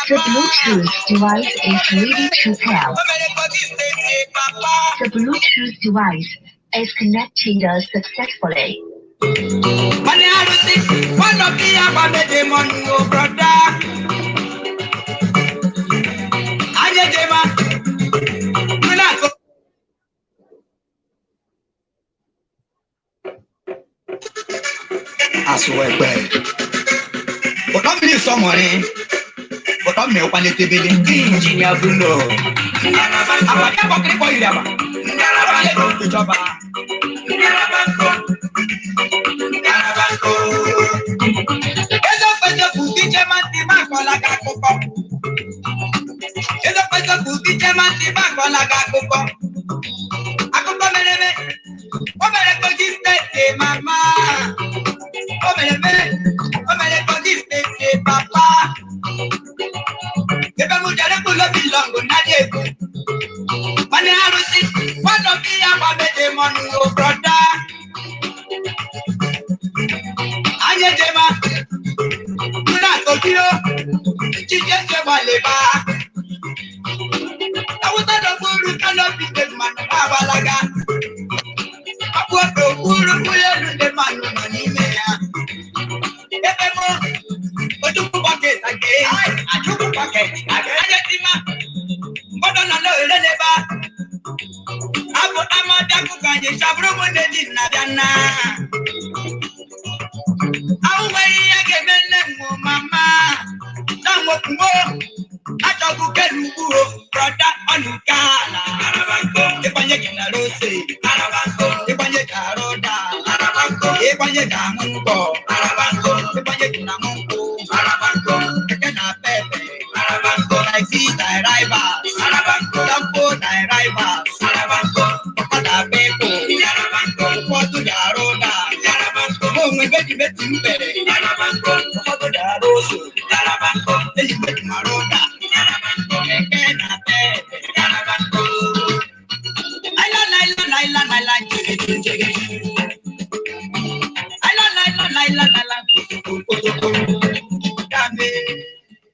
The Bluetooth device is ready to pair. The Bluetooth device is connected successfully. Engineer Bruno.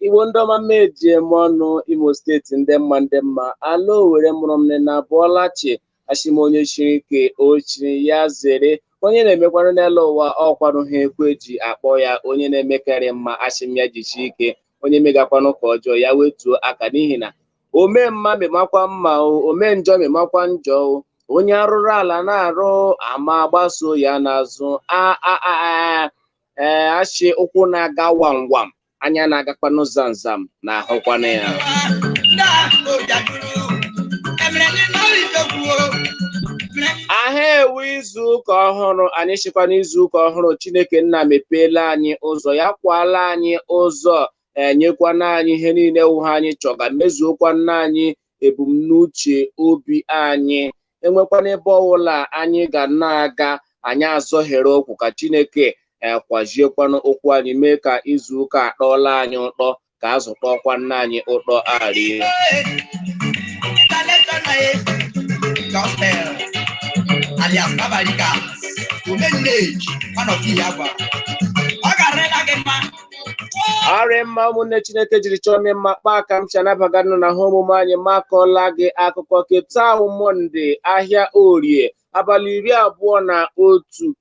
Igbo ndị ọma mmeji eme ọnụ. Imo Steeti, ndị mma, ndị mma, ala Owere mụrụ m na abụọlachi. Achị m onye shiri ike ochiri ya zere onye na-emekwanụ n'elu ụwa ọkwanụ ha ekwe ji akpọ ya onye na-emekarị mma. Achị m ya jichi ike, onye megakwanụ ka ọjọọ ya wetuo aka, n'ihi na ome mma memakwa mma o, ome njọ memakwa njọ o. Onye arụrụ ala na-arụ ama gbaso ya n'azụ. A a a ee, achị ụkwụ na-aga wam wam, anya na-agakwanụ zamzam na ahụkwanụ ya. Ahịa ewu izu ụka ọhụrụ anyị chịkwa n'izu ụka ọhụrụ. Chineke nna mepeela anyị ụzọ ya, kwala anyị ụzọ, enyekwana anyị ihe niile wụ ha anyị chọga, mezuokwa nna anyị ebumnuche obi anyị. Enwekwana ebe ọbụla anyị ga na-aga, anyị azọghere ụkwụ ka Chineke kwajiekwanụ ụkwụ anyị, mee ka izu ụka akpọọla anyị ụtọ, ka azụ kpọọkwa nna anyị ụtọ arie. Gospel alias Babalika Omenage one of Iyagba. Ọ ga-arịla gị mma. Arị mma, ụmụnne Chineke jiri chọọ mme mma kpaa aka m si anabaga nụ na ha omume anyị. Makọla gị akụkọ keta Mọnde, ahịa Orie, abalị 21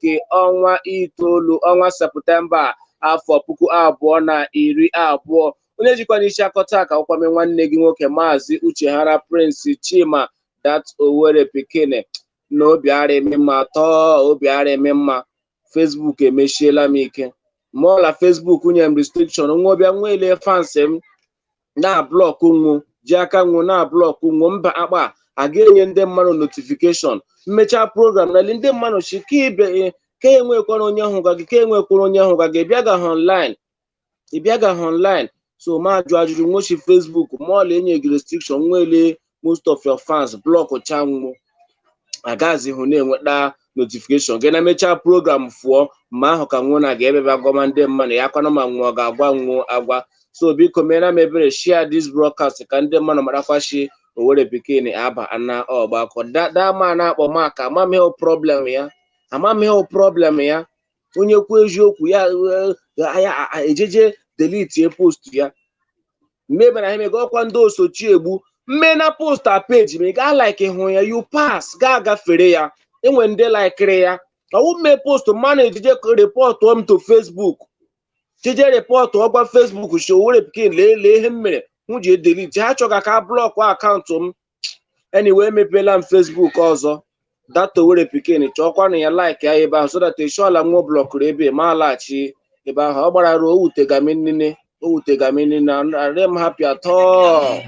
ke ọnwa itoolu, ọnwa Septemba, afọ 2020. Onye jikwa n'isi akọta ka ụkwame nwanne gị nwoke, Maazị Ucheghara Prince Chima, that Owerri Pikine. Na obi ara eme mma tọọ, obi ara eme mma. Facebook emechiela m ike mụọla. Facebook nye m restriction nwa ọbịa nwele fans m na block nwu ji aka nwu na block nwu mba akpa a ga-enye ndị mmadụ notification mmechaa program na ndị mmadụ chi ka ibe ka enwekwara onye hụga gị, ka enwekwara onye hụga gị. Ịbịagaghị online, ịbịagaghị online. So ma jụ ajụjụ nwochi Facebook mụọla enye gị restriction nwele most of your fans block chanwụ agazi hụ na-enweta Notification gị na mechaa program fụọ mgbe ahụ ka nwụ na ga-ebebe agwama ndị mmadụ ya kwanụ ma nwụọ ga-agwa nwụọ agwa. So biko meere m ebere, share this broadcast ka ndị mmadụ marakwashi Owerri pikin aba ana ọgbakọ dama na-akpọ maka amamihe problem ya, amamihe problem ya. Onye kwuo eziokwu ya, ya ejeje delete post ya. Mmebe na emego ọkwa ndị osochi egbu mme na post a page ma ị gaa like hụ ya, you pass gaa gafere ya. Enwe ndị likiri ya ọwụ mme post mmanụ ejije report m to Facebook, jeje report ọgwa Facebook shi Owerri pikin, lee lee ihe m mere hụ ji edelete ha chọga ka block account m. Anyway, emepeela m Facebook ọzọ, data Owerri pikin, chọọkwanụ ya, like ya ebe ahụ so that eshola nwa blockụrụ ebe ma laghachi ebe ahụ. Ọ gbara ruo owutegami nne, owutegami nne arị m happy atọ.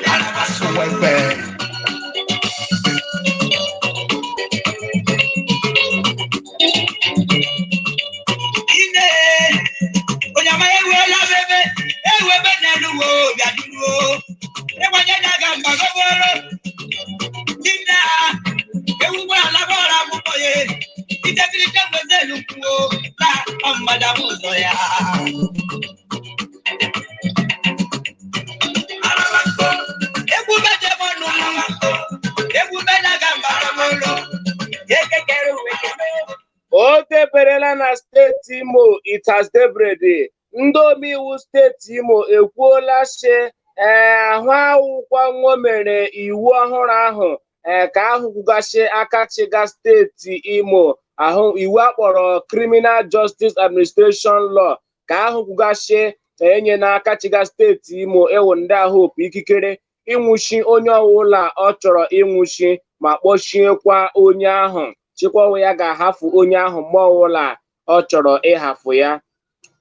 Araba. Ine, onye ama ewela bebe, ewebe n'elu wo, bịa duru. Ịgbanye na-aga mba gọbọrọ. Ine a, ewu gbara alabọrọ akwụkwọ ya. Itebirite mgbezelu kwuo, na ọmmadam ụzọ ya. Egwu beje mọnụ, egwu be na-aga mba gọbọrọ. Ekekere uwe keme. O deberela na steeti Imo, it has debrede. Ndị omeiwu steeti Imo ekwuola sị ee ahụ awụkwa nwo mere iwu ọhụrụ ahụ ee ka ahụ kwugasị aka chịga steeti Imo ahụ iwu akpọrọ Criminal Justice Administration Law ka ahụ kwugasị enye n'aka chịga steeti Imo ewu ndị ahụ opu ikikere ịnwụchi onye ọbụla ọ chọrọ ịnwụchi ma kpọchiekwa onye ahụ chịkwa ya ga-ahafụ onye ahụ mgbe ọbụla ọ chọrọ ịhafụ ya.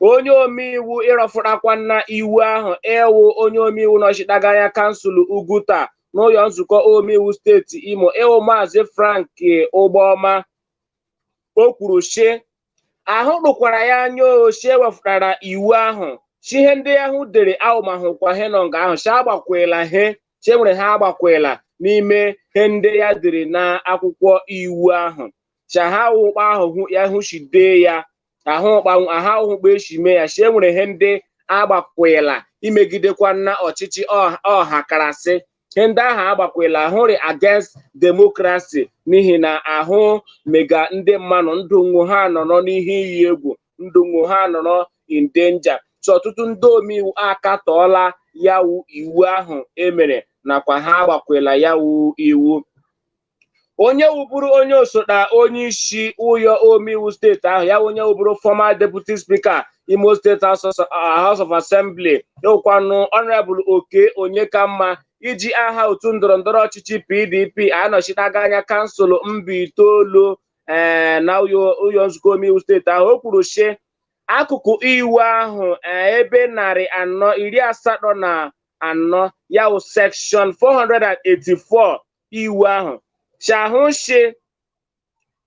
Onye omeiwu ịrọfụtakwana iwu ahụ ewu onye omeiwu nọchitaganya anya kansụl Uguta n'ụlọ nzukọ omeiwu steeti Imo ewu Maazị Frank Ụgbọma. O kwuru sị ahụ rụkwara ya anya oshi ewepụtara iwu ahụ chi ihe ndị ahụ dere ahụmahụkwa he nọ nga ahụ chi agbakwela he chi enwere ha agbakwela n'ime ihe ndị ya dere n'akwụkwọ iwu ahụ chi ha wụkpa ahụhụ ya hụchide ya ahụ aha ahụkpa echi mee ya chi enwere ihe ndị agbakwela imegidekwa na ọchịchị ọha karasị ihe ndị ahụ agbakwela ahụrị against democracy n'ihi na ahụ mega ndị mmanụ ndụ nwu ha nọrọ n'ihe iyi egwu, ndụ nwu ha nọrọ in danger. So ọtụtụ ndị omeiwu akatọọla ya wu iwu ahụ emere nakwa ha agbakwela ya wu iwu. Onye wuburu onye osote onye isi ụyọ omeiwu steeti ahụ ya onye wuburu former deputy speaker Imo State House of Assembly ịwụkwanụ Honorable Oke Onyekamma iji aha otu ndọrọndọrọ ọchịchị PDP anọchitaga anya kansụl Mbaitolu ee na ụyọ nzukọ omeiwu steeti ahụ. O kwuru sị akụkụ iwu ahụ ebe 484 ya wụ section 484 iwu ahụ shahụshi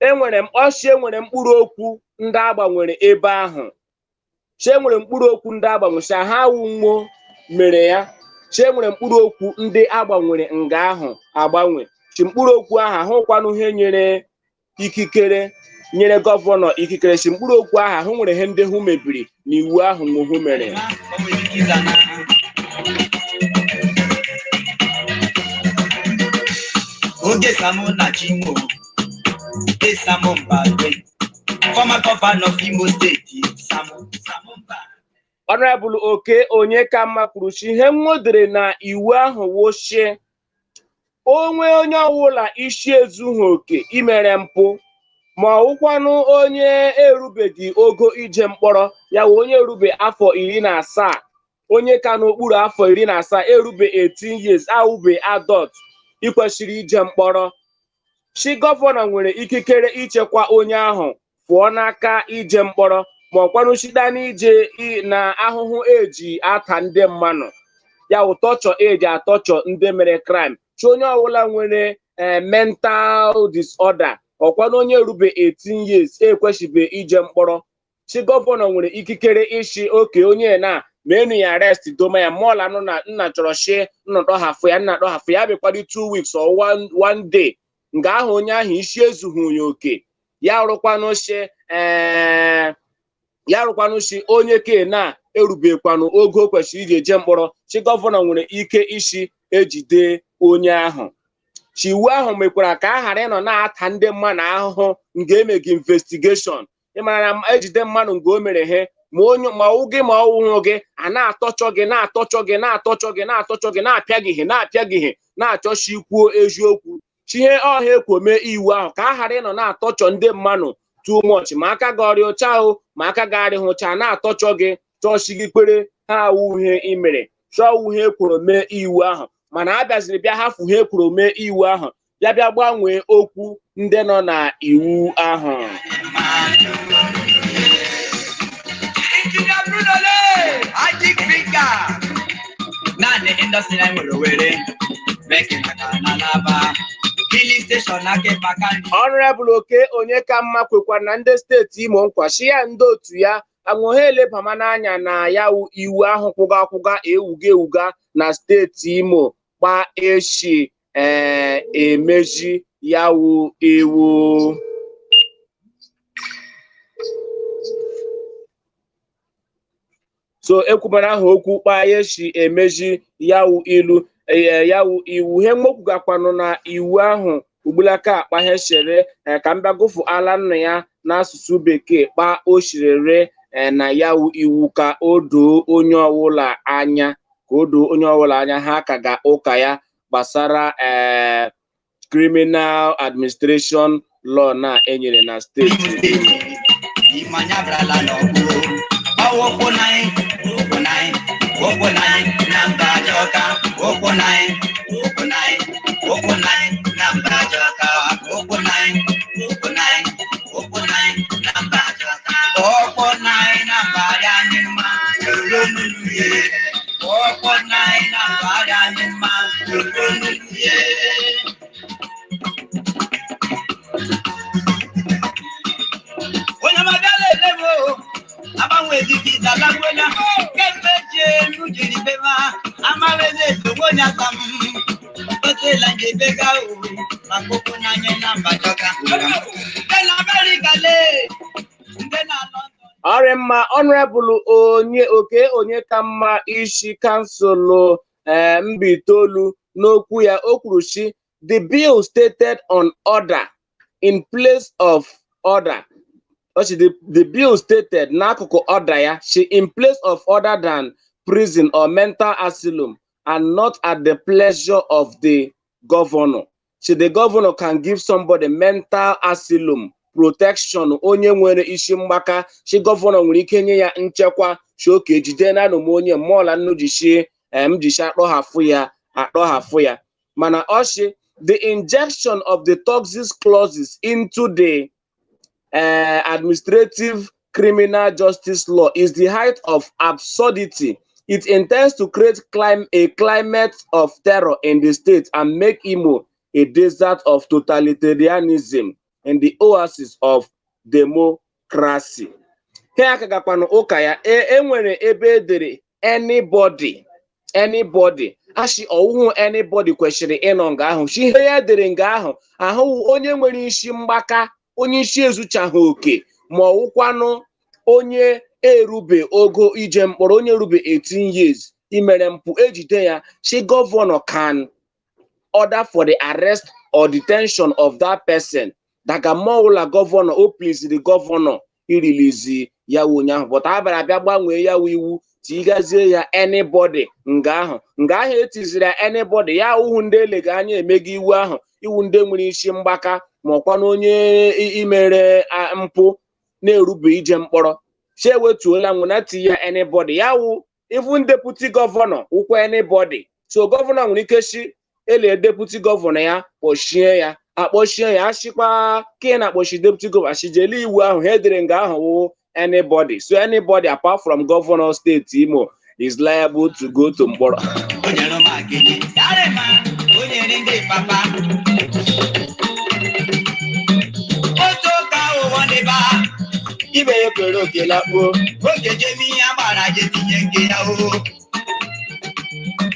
enwere m ọshị enwere mkpụrụ okwu ndị agbanwere ebe ahụ chi enwere mkpụrụ okwu ndị agbanwere shi ha wunwo mere ya chi enwere mkpụrụ okwu ndị agbanwere nga ahụ agbanwe chi mkpụrụ okwu ahụ ahụkwanụ ihe nyere ikikere nyere gọvanọ ikikere chi mkpụrụ okwu ahụ ahụ nwere ihe ndị hụ mebiri n'iwu ahụ nwụhụ mere. Oge Samu na Chimo, Samu Mbagwe, former governor of Imo State, Samu Samu Mba. Honorable Oke Onyekamma kwuru sị ihe nwodere na iwu ahụ wụchie onwe onye ọbụla isi ezughị oke imere mpụ ma ọwụkwanụ onye erubeghị ogo ije mkpọrọ ya wụ onye erube afọ 17, onye ka n'okpuru afọ 17 erube 18 years awụbe adult ikwesịrị ije mkpọrọ chi gọvanọ nwere ikikere ichekwa onye ahụ pụọ n'aka ije mkpọrọ ma ọkwanụ shida n'ije na ahụhụ eji ata ndị mmanụ ya wụ tọchọ eji atọchọ ndị mere crime chi onye ọbụla nwere mental disorder ọkwanụ onye erube 18 years ekwesịbe ije mkpọrọ chi gọvanọ nwere ikikere ịshị oke onye na ma enu ya arrest doma ya mọla nọ na nna chọrọ shi nnọdọ hafụ ya nnadọ hafụ ya bịakwado 2 weeks or one day. Nga ahụ onye ahụ isi ezughị ya oke, ya rụkwanụ shi ee, ya rụkwanụ shi onye ke na-erubekwanụ ogo o kwesịrị iji eje mkpọrọ, chi gọvanọ nwere ike isi ejide onye ahụ. Chi iwu ahụ mekwara ka a ghara ịnọ na-ata ndị mmadụ ahụhụ nga emeghị investigation. Ịmara na ejide mmadụ nga o mere he, ma onye ma ọwụ gị ma ọwụhụ gị, a na-atọchọ gị, na-atọchọ gị, na-atọchọ gị, na-atọchọ gị, na-apịa gị ihe, na-apịa gị ihe, na-achọchi ikwuo eziokwu. Chi ihe ọha ekwome iwu ahụ ka a ghara ịnọ na-atọchọ ndị mmadụ too much, ma aka gị ọrịa ụcha o, ma aka gị arịghị ụcha, na-atọchọ gị, chọọchị gị kpere ha awụ ihe i mere, chọọ ihe ekworo mee iwu ahụ. Mana a bịaziri bịa hafụ ihe ekworo mee iwu ahụ, bịa bịa gbanwee okwu ndị nọ na iwu ahụ. Engineer Bruno Le, Magic Finger. Naanị industry anyị nwere Owerri, making maka na Alaba, filling station Akịpaka. Honorable Oke Onyekamma kwekwara na ndị steeti Imo nkwa shi ya ndị otu ya anwụha elebama n'anya na ya wụ iwu ahụ kwụga akwụga ewuga ewuga na steeti Imo kpa echi ee emeji ya wụ iwu. So ekwubara ahụ okwu kpa echi emeji ya wụ ilu ya wụ iwu he mgbokwugakwanụ na iwu ahụ ugbulaka akpa he shere ka mbịa gụfụ ala nna ya n'asụsụ bekee kpa o shirere na ya wụ iwu ka o doo onye ọwụla anya, ka o doo onye ọwụla anya ha ka ga ụka ya gbasara criminal administration law na enyere na steeti Imo. Imo abrala n'ọgụ. Ọwụ ụkwụ nanyị, ụkwụ nanyị, ụkwụ nanyị na mba Ajọka, ụkwụ nanyị, ụkwụ nanyị, ụkwụ nanyị na mba Ajọka, ụkwụ nanyị, ụkwụ nanyị, ụkwụ nanyị na mba Ajọka, ụkwụ nanyị na mba anyị mma, lolo nunu ye. Ụkwụ nanyị na mba anyị mma, lolo nunu ye. Onye ọma lele m o, agbanwe dịka ịdalagwela, kemgbe ji elu jiri bema, amareze ezogbo onye aka m, otela nje bega o, maka ụkwụ n'anya na mba Jọka. Ndị na Amerịka lee, ndị na London. Ọrị mma, Honorable onye Oke Onyekamma isi kansụl Mbaitoli n'okwu ya o kwuru shi the bill stated on order in place of order. Ochi the bill stated n'akụkụ order ya shi in place of other than prison or mental asylum and not at the pleasure of the governor. Shi the governor can give somebody mental asylum protection onye nwere isi mgbaka, shi gọvanọ nwere ike nye ya nchekwa shi oke ejide na anụm onye mmụọla nnu jishi m jishi akpọghafụ ya akpọghafụ ya. Mana ọshi the injection of the toxic clauses into the administrative criminal justice law is the height of absurdity. It intends to create a climate of terror in the state and make Imo a desert of totalitarianism and the oasis of democracy. He akagakwanụ ụka ya e nwere ebe edere anybody, anybody ashi ọwụhụ anybody kwesịrị ịnọ nga ahụ. Shi ihe ya edere nga ahụ ahụhụ onye nwere isi mgbaka, onye isi ezuchaghị oke, ma ọwụkwanụ onye erube ogo ije mkpọrọ, onye erube 18 years imere mpụ ejide ya, shi gọvanọ can order for the arrest or detention of that person. Daga mọwụla gọvanọ o pliziri gọvanọ irilizi ya wụ onye ahụ, but a bịara abịa gbanwee ya wụ iwu tigazie ya anybody nga ahụ. Nga ahụ etiziri ya anybody ya awụhụ ndị elega anya emego iwu ahụ, iwu ndị nwere isi mgbaka ma ọkwa na onye imere mpụ na-erube ije mkpọrọ. Chi ewetuola nwụ na ti ya anybody ya wụ even deputy governor wụkwa anybody. So gọvanọ nwere ike shi ele deputy governor ya kpọchie ya akpọchie ya, ashikwa ka ị na-akpọchi deputy governor ashijele iwu ahụ ha edere nga ahụ wụ anybody. So anybody apart from governor steeti Imo is liable to go to mkpọrọ. Onyere m agidi, yarema, onyere ndị papa. Otu ụka ụwa n'ebe a, Ibe ya kwere oke lakpuo. Oge jemi ihe agbara je tinye nke ya o.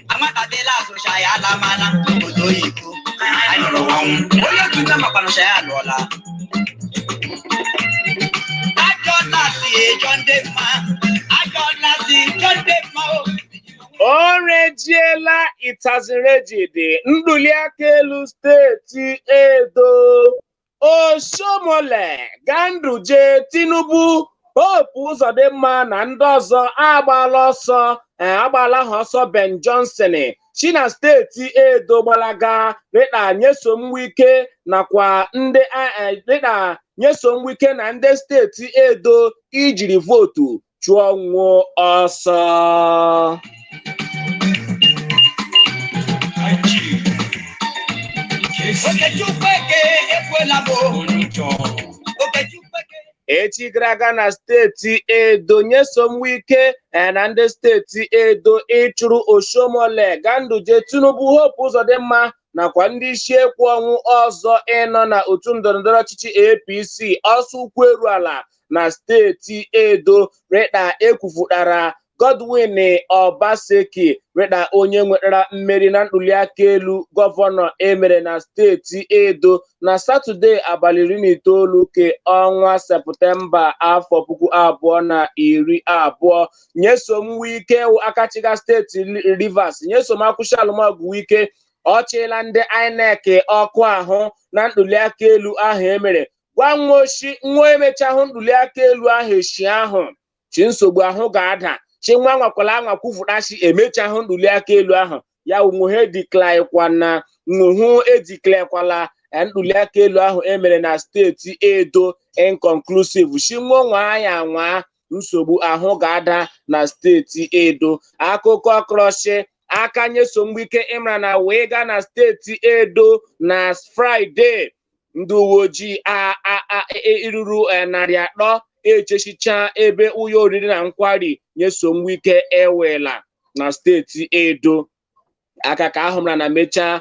Amatadịla asụcha ya alamala obodo oyibo. Anyị Onye otu nne makwanụcha ya alụọla. Ajọ lasị jọ ndị mma, ajọ lasị jọ ndị mma o. O rejiela itazirejidi ntuliaka elu steeti Edo. Oshiomhole, Ganduje, Tinubu, Hope Uzodimma na ndị ọzọ agbaala ọsọ, agbaala ha ọsọ Ben Johnson si na steeti Edo gbalaga rịta Nyesom Wike nakwa ndị rịta Nyesom Wike na ndị steeti Edo ijiri vootu chụọ nwuo ọsọ. Okechukwu eke ekwela m o. Okechukwu eke. Echi gara aga na steeti Edo, Nyesom Wike na ndị steeti Edo ịchụrụ Oshiomhole, Ganduje, Tinubu, Hope Uzodimma nakwa ndị isi ekwu ọnwụ ọzọ ịnọ na otu ndọrọndọrọ ọchịchị APC ọsọ ụkwụ eru ala na steeti Edo rịta ekwufutara Godwin Obaseki rịta onye nwetara mmeri na ntuliaka elu gọvanọ emere na steeti Edo na Satọde abalị 19 ke ọnwa Septemba afọ 2020. Nyesom Wike akachiga steeti Rivers, Nyesom akwụsị alụmọgụ Wike ọ chịla ndị INEC ọkụ ahụ na ntuliaka elu ahụ emere. Gwa nwa nwa emechahụ ntuliaka elu ahụ echi ahụ chi nsogbu ahụ ga-ada chi nwa nwakwala anwa kwufụtachi emechahụ ntuliaka elu ahụ ya nwuhe diklikwana nwuhu ediklekwala ntuliaka elu ahụ emere na steeti Edo inconclusive. Chi nwa nwa ya nwa nsogbu ahụ ga-ada na steeti Edo. Akụkọ krọshi aka Nyesom Wike ịmara na wee gaa na steeti Edo na Fraịde ndị uwe ojii iruru 300 echechicha ebe ụyọ oriri na nkwari Nyesom Wike ewela na steeti Edo. Aka ka ahụ mara na mechaa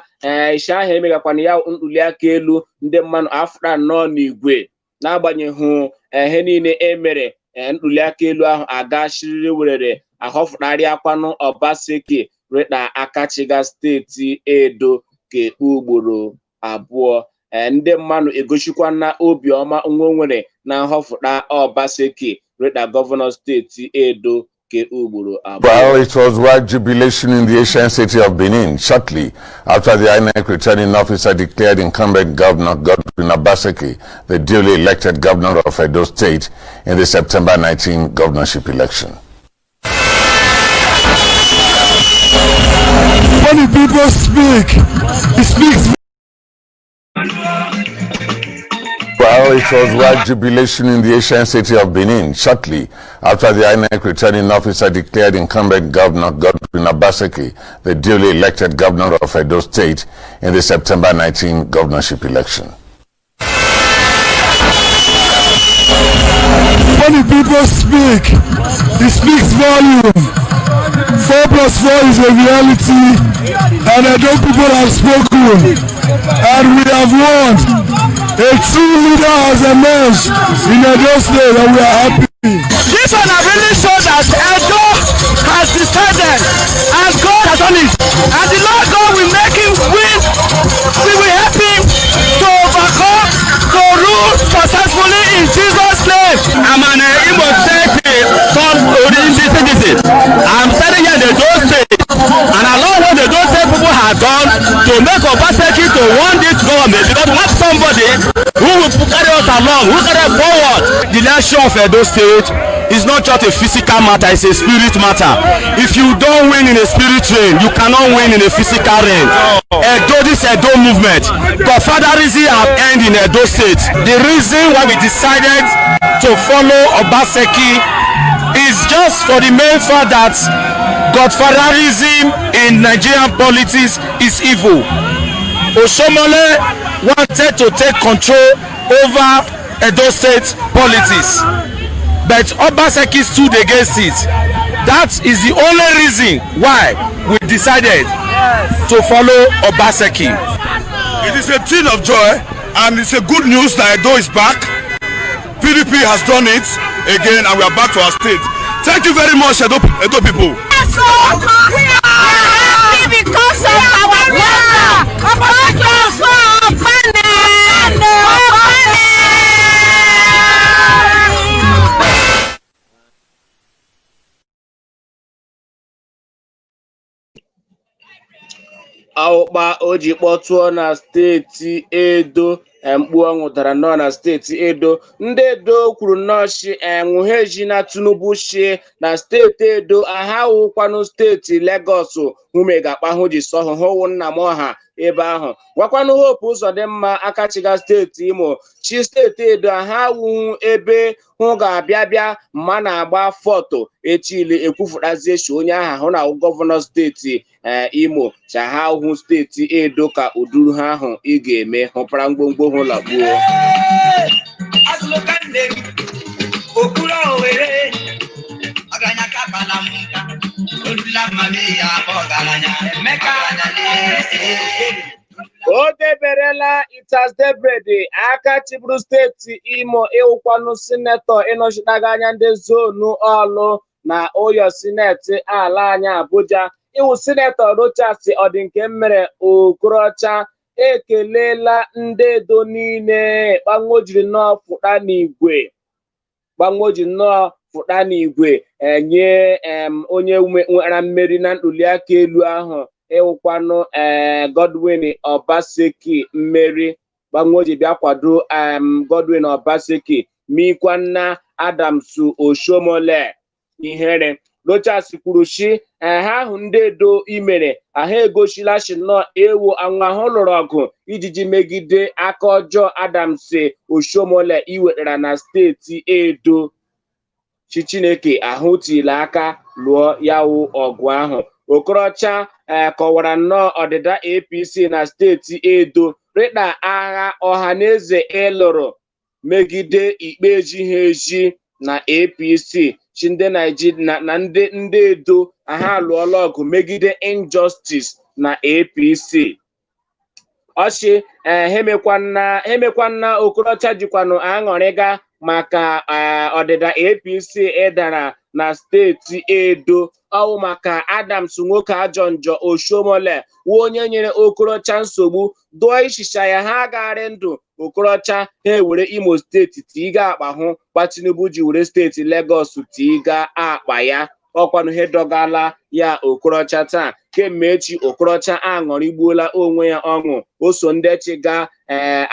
isha ahụ emegakwana ya ntuliaka elu ndị mmanụ afra nọ n'igwe n'agbanyeghị ihe niile emere ntuliaka elu ahụ aga shiriri werere ahọfụtarịakwanụ Obaseki rịta akachiga steeti Edo ke ugboro abụọ. Ndị mmanụ egosikwana obiọma nwa nwere na nhọfụta Obaseki rịta gọvanọ steeti Edo ke ugboro abụọ. Well, it was wide jubilation in the ancient city of Benin shortly after the INEC returning officer declared incumbent Governor Godwin Obaseki the duly elected governor of Edo State in the September 19 governorship election. When the people speak, it speaks. Well, it was wide jubilation in the ancient city of Benin shortly after the INEC returning officer declared incumbent Governor Godwin Obaseki the duly elected governor of Edo State in the September 19 governorship election. When the people speak, it speaks volume. 4 plus 4 is a reality, and Edo people have spoken, and we have won. A true leader has emerged in Edo State, and we are happy. This one has really shown that Edo has decided, and God has done it. And the Lord God will make him win. We will help him to overcome, to rule successfully in Jesus' name. I'm an Imo State son origin citizen. I'm standing here in the Edo State, and along what the Edo State people have done to make Obaseki to won this government, because we want somebody who will carry us along, who carry us forward. The election of Edo State is not just a physical matter, it's a spirit matter. If you don't win in a spirit realm, you cannot win in a physical realm. Edo, this Edo movement, Godfatherism have end in Edo State. The reason why we decided to follow Obaseki is just for the main fact that Godfatherism in Nigerian politics is evil. Oshiomhole wanted to take control over Edo State politics, but Obaseki stood against it. That is the only reason why we decided to follow Obaseki. It is a thing of joy, and it's a good news that Edo is back. PDP has done it again, and we are back to our state. Thank you very much, Edo people. So we are happy. because of our brother. 4 plus 4, Opane. Opane. Awụkpa o ji kpọtụọ na steeti Edo. Mkpu ọṅụ dara nnọọ na steeti Edo. Ndị Edo kwuru nnọọ shi enwuheji na Tinubu shi na steeti Edo aha wụkwanụ steeti Legọs hume ga-akpahụ ji sọhụ hụwụ nna m ọha ebe ahụ gwakwanụ Hope Uzodimma akachiga steeti Imo chi steeti Edo aha wụhụ ebe hụ ga-abịa bịa mma na-agba fọtụ echile ekwufụtazie shi onye aha hụ na gọvanọ steeti Imo chaha hụ steeti Edo ka uduru ha ahụ ị ga-eme hụpara ngwongwo hụ lakpuo. Azụlụka nne m okpuru Owere ọgaranya kabala m nka olula mama ya ọgaranya Emeka. O deberela itasdebredi aka chịburu steeti Imo ịwụkwanụ sinetọ ịnọchitaga anya ndị zonu ọlụ na ụyọ sineti ala anyị Abuja iwu sinetọ Rochas Ọdịnke mere Okorocha ekelela ndị Edo niile gbanwo jiri nnọọ fụta n'igwe gbanwo ji nnọọ fụta n'igwe enye onye nwere mmeri na ntuliaka elu ahụ ịwụkwanụ Godwin Obaseki mmeri gbanwo ji bịa kwado Godwin Obaseki mikwanna Adams Oshiomhole ihere. Rochas kwuru shi ha ahụ ndị Edo imere ahụ egosila shi nnọọ ewu anwụ ahụ lụrụ ọgụ ijiji megide aka ọjọọ Adams Oshiomhole iwetara na steeti Edo chi Chineke ahụ tiri aka lụọ ya wụ ọgụ ahụ. Okorocha kọwara nnọọ ọdịda APC na steeti Edo rịta agha ọhaneze ịlụrụ megide ikpe ejighị eji na APC chi ndị Naijiria na ndị Edo ha alụọla ọgụ megide injustice na APC. Ọchị emekwanna Okorocha jikwanụ aṅụrịga maka ọdịda APC ịdara na steeti Edo ọwụ maka Adams nwoke ajọ njọ Oshiomhole wụ onye nyere Okorocha nsogbu dụọ ishisha ya ha agagharị ndụ Okorocha ha ewere Imo steeti tiga akpa hụ gba Tinubu ji were steeti Legọs tiga akpa ya ọkwanụ he dọgala ya Okorocha taa kemgbe echi Okorocha aṅụrịgbuola onwe ya ọṅụ o so ndị chiga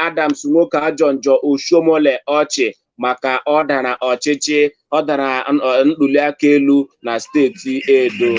Adams nwoke ajọ njọ Oshiomhole ọchị maka ọ dara ọchịchị ọ dara ntuliaka elu na steeti Edo.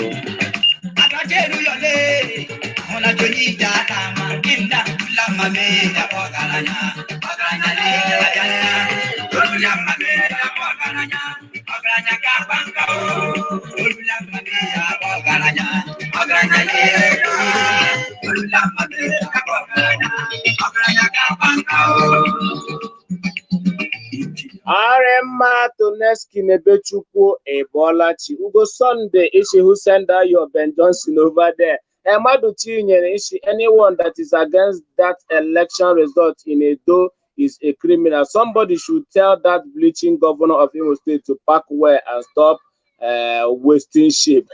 Arema Toneski Nebechukwu Ebolachi Ugo Sunday Ishi who send out your Ben Johnson over there. Madu Chinyere Ishi, anyone that is against that election result in Edo is a criminal. Somebody should tell that bleaching governor of Imo State to pack well and stop wasting ship.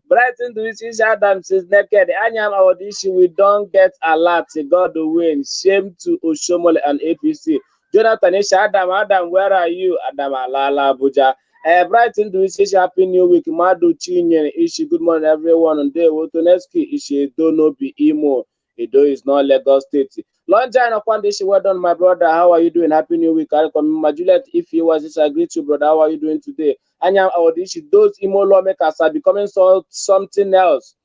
Brighton Duishi Adams is naked. Anyam Awodishi, we don't get alert. God win. Shame to Oshiomhole and APC. Jonathan Isha Adam, Adam, where are you? Adam Alala Abuja. Brighton Duishi, happy new week. Madu Chinyere Ishi, good morning everyone. Ndewo Toneski Ishi, Edo no be Imo. Edo is not Lagos State. Lonja Okwandishi, well done, my brother. How are you doing? Happy New Week. Juliet, if you was this, I greet you, brother. How are you doing today? Anyam Awodishi, those Imo lawmakers are becoming something else.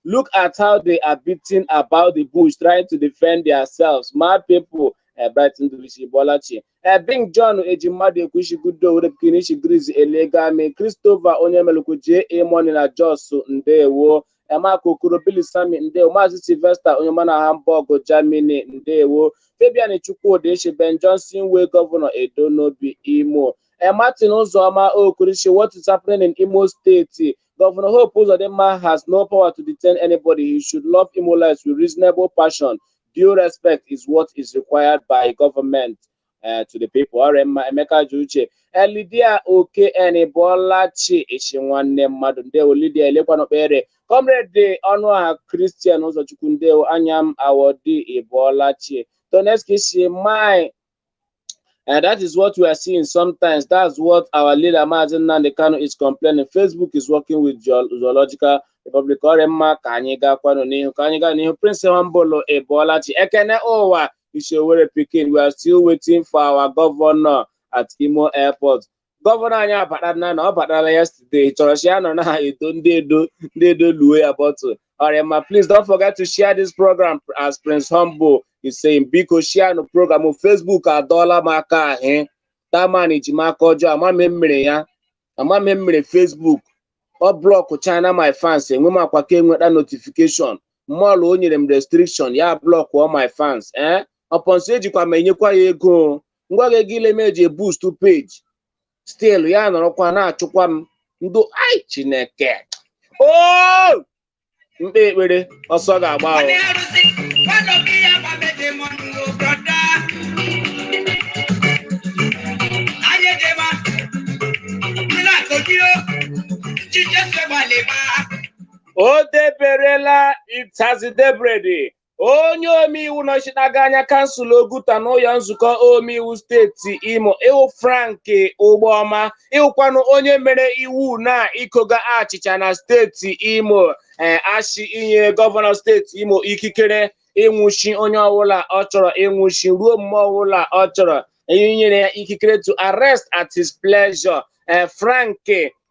Look at how they are beating about the bush, trying to defend themselves. Mad people. Brighton Duishi Bolachi. Bing John Ejimadu Ekushi Gudo Urepkinishi Grizi Elegame Christopher Onyemeluku J. A. Money na Jos Ndewo. Emako Okoro Sami Ndewo. Maazị Sylvester Onyema na Hamburg Germany Ndewo. Fabian Chukwuodeshi Ben Johnson Way Governor Edo Nobi Imo. Martin Uzoma Okurishi, what is happening in Imo State? Governor Hope Uzodinma has no power to detain anybody. He should love Imolites with reasonable passion. Due respect is what is required by government to the people. Emeka Juche. Lydia Okene Bolachi Ishi nwanne mmadụ ndewo Lydia Elekwanokpere. Comrade Ọnụọha Christian Ụzọchukwu, ndewo. Anya m awọdi ịbọọlachi. Toneski si my. And that is what we are seeing sometimes. That's what our leader, Mazi Nnamdi Kanu, is complaining. Facebook is working with Zoological Republic. Ọrịa mma, ka anyị gakwanụ n'ihu, ka anyị gaa n'ihu. Prince Nwambolo Ebolachi Ekene Ụwa Ishewere Pikin. We are still waiting for our governor at Imo Airport. Governor anyị abatala na ọ batara yesterday. Chọrọ si ya nọ na Edo, ndị Edo, ndị Edo luo ya bọtụ. Ọrịa mma, please don't forget to share this program as Prince Humble is saying. Biko share no program. Facebook adọọla m aka ahụ. Taman ji m aka ọjọọ, ama m mere ya, ama m mere Facebook. Ọ block China my fans, enwe m akwa ka enweta notification. Mọlụ o nyere m restriction ya block all my fans. Eh, ọpọnso ejikwa m enyekwa ya ego ngwa gị, ego ile m eji boost page, still ya nọrọkwa na-achụkwa m ndụ. Ai, Chineke o, mkpe ekpere ọsọ ga-agba o. Wani arụsị, nwanne gị ya gbameje mọnụ o, brother. Anyị ejema, ndị na-akọji o, nchiche segbalịba. O deberela itazidebredi. Onye omeiwu nọchitaga anya kansụl Oguta n'ụlọ nzukọ omeiwu steeti Imo, ịwụ Frank Ụgbọma, ịwụkwanụ onye mere iwu na ikoga achịcha na steeti Imo, ee, achị inye gọvanọ steeti Imo ikikere ịnwụchi onye ọbụla ọ chọrọ ịnwụchi ruo mgbe ọbụla ọ chọrọ, inyere ya ikikere to arrest at his pleasure. Ee, Frank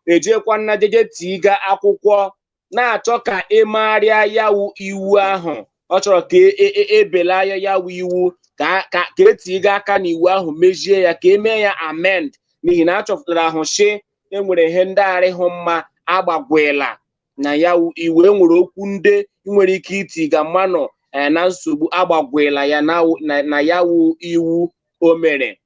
ejekwana jeje tiga akwụkwọ na-achọ ka emegharịa yawu iwu ahụ. Ọ chọrọ ka ebelaya yawu iwu, ka etiga aka n'iwu ahụ, mejie ya, ka emee ya amend, n'ihi na achọpụtara ahụ shi enwere ihe ndị arịhụ mma agbagwela na yawu iwu. Enwere okwu ndị nwere ike itiga mmanụ na nsogbu agbagwela ya na yawu iwu o mere.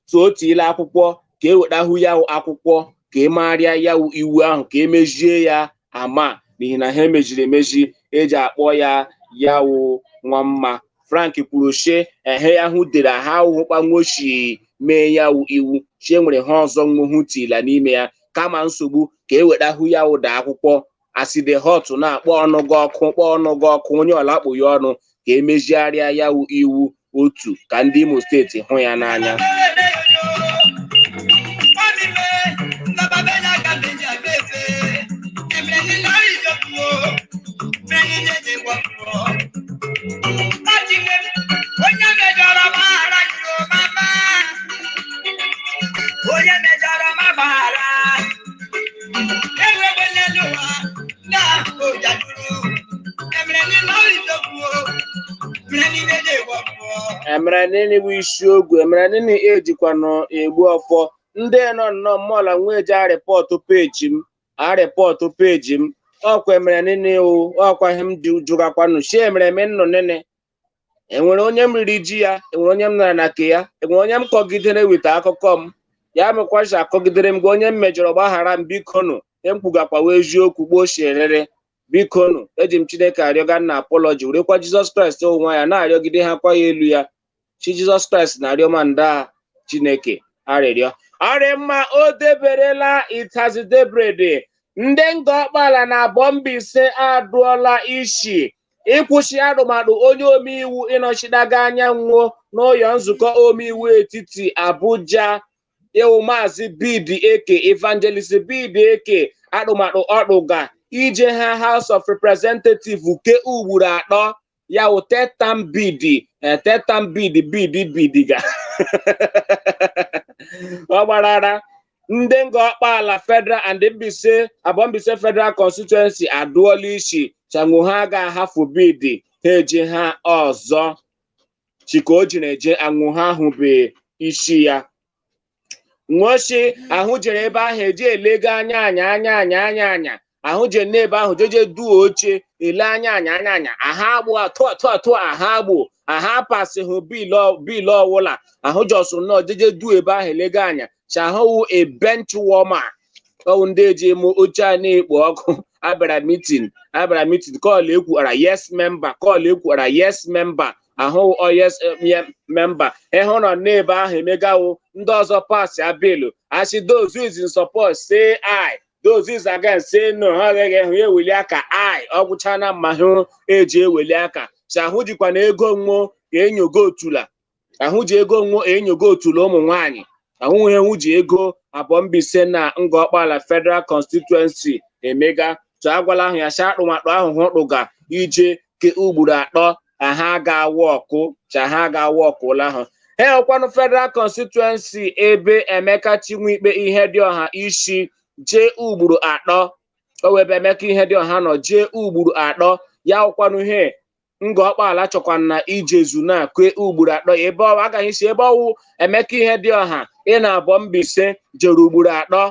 So o tiela akwụkwọ ka ewetahụ yawu akwụkwọ ka emegharịa yawu iwu ahụ, ka emejie ya ama, n'ihi na ha emejiri emeji eji akpọ ya yawu nwa mma. Frank kwuru she ehe ahụ dere ha ahụhụkpanwochi mee yawu iwu chi enwere ha ọzọ nwohu tila n'ime ya, kama nsogbu ka ewetahụ ya ụda akwụkwọ aside hot na-akpọ ọnụ gị ọkụ, kpọọ ọnụ gị ọkụ, onye ọla akpụ ya ọnụ, ka emezigharịa yawu iwu otu ka ndị Imo steeti hụ ya n'anya. Onye mejọrọ gbaghara yo mama, onye mejọrọ ma gbaghara. Enwegbele n'ụwa na ojaduru emere n'ile ìjọkwuo mere n'ile na-ewepụ. Emere nini bụ isiokwu, emere nini ejikwanụ egbu ọfọ ndị nọ nnọọ mmụọla nweje arịpọtụ peji m, arịpọtụ peji m ọkwa emere nini o ọkwa ihe m jụgakwanụ shi emere m nnụ nini. Enwere onye m riri ji ya? Enwere onye m nara na ke ya? Enwere onye m kọgidere weta akụkọ m ya mekwachi akọgidere m gị? Onye m mejọrọ gbaghara m, bikonu. M kwugakwawa eziokwu gbochierere, bikonu. Eji m Chineke arịọga nna apology, werekwa Jizọs Kraịst onwe ya na-arịọgide ha kwa ya elu ya chi Jizọs Kraịst na-arịọ ma nda Chineke arịrịọ ọrị mma. O deberela itazidebrede. Ndị nga ọkpala na Abọ Mbaise adụọla isi ịkwụsị arụmarụ onye omeiwu ịnọchidaga anyanwụ n'ụlọ nzukọ omeiwu etiti Abuja, ịwụ Maazị Bidi Eke, Evangelist Bidi Eke, arụmarụ ọrụga ije ha House of Representative ke ugboro atọ ya wụ tetam bidi tetam bidi bidi bidiga ọ gbarara. Ndị nga ọkpala Federal and Mbaise, Abọ Mbaise Federal Constituency adụọla isi chanwo ha ga-ahafụ bidi ha eje ha ọzọ chika o jiri eje anwụ ha ahụbe isi ya nwochi ahụ jere ebe ahụ eje elega anya anya anya anya anya anya ahụ je n'ebe ahụ jeje duo oche ele anya anya anya anya aha agbụ atụ atụ atụ aha agbụ aha pasịhụ bill ọwụla ahụ jọsụ nnọọ jeje duo ebe ahụ elega anya chahụwụ a bench warmer ọwụ ndị eji eme oche a na-ekpo ọkụ. Abịara meeting, abịara meeting, call ekwuara yes member, call ekwuara yes member ahụ ọ yes member ịhụ nọ n'ebe ahụ emegawo ndị ọzọ pass ya bill, asị those who is in support say aye, those who is in opposition say no. Those is against say no, ha agaghị ahụ eweli aka ai ọ gwụcha na mma hụ eji eweli aka si ahụ jikwa na ego nwụọ enyogo otula ahụ ji ego nwụọ enyogo otula ụmụ nwanyị ahụ ihe hụ ji ego abụọ Mbaise na Ngọkpala Federal Constituency emega tụ agwala ahụ ya si akpụmakpụ ahụ hụ kpụga ije ke ugboro atọ ha ga-awụ ọkụ cha ha ga-awụ ọkụ ụla ahụ ọkwanụ Federal Constituency ebe Emeka Chinwikpe Ihedioha isi jee ugboro atọ o webe Emeka Ihedioha nọ jee ugboro atọ ya ọkwanụ he Ngọkpala chọkwana na ijezu na kwe ugboro atọ ebe ọ agaghị si ebe ọwụ Emeka Ihedioha ị na-abọ Mbaise jere ugboro atọ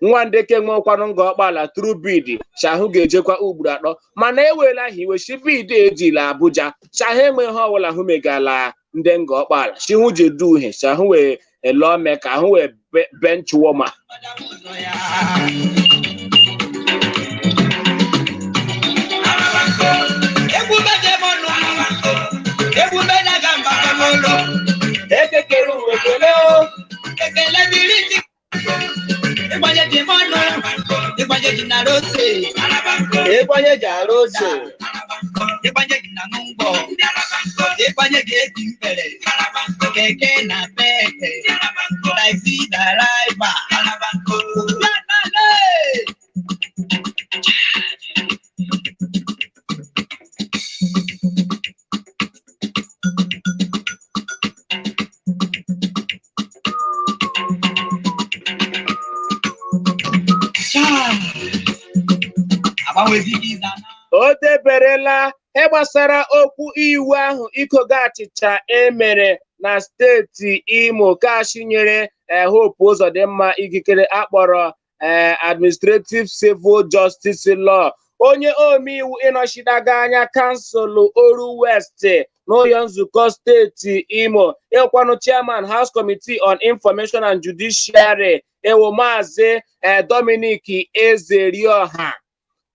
Nwandeke nwekwanụ Ngọkpala tru bid shahụ ga-ejekwa ugboro atọ mana ewela hiwe shi bid ejila Abuja shahụ enweghị ọbụla hụ megala ndị Ngọkpala shihu ji du uhe shahụ wee lawmaker ahụ wee bench warmer. Ịgbanye ji arụ ose. Ịgbanye ji na ngwọ. Ịgbanye ji eti mkpere. Keke na pete. Taxi driver. O deberela ihe gbasara okwu iwu ahụ ikogo achịcha emere na steeti Imo kachi nyere Hope Uzodimma ikikere akpọrọ Administrative Civil Justice Law. Onye omeiwu ịnọchitega anya kansụl Oru West n'ụlọ nzukọ steeti Imo ịkwanụ chairman House Committee on Information and Judiciary ewu Maazị Dominic Ezerioha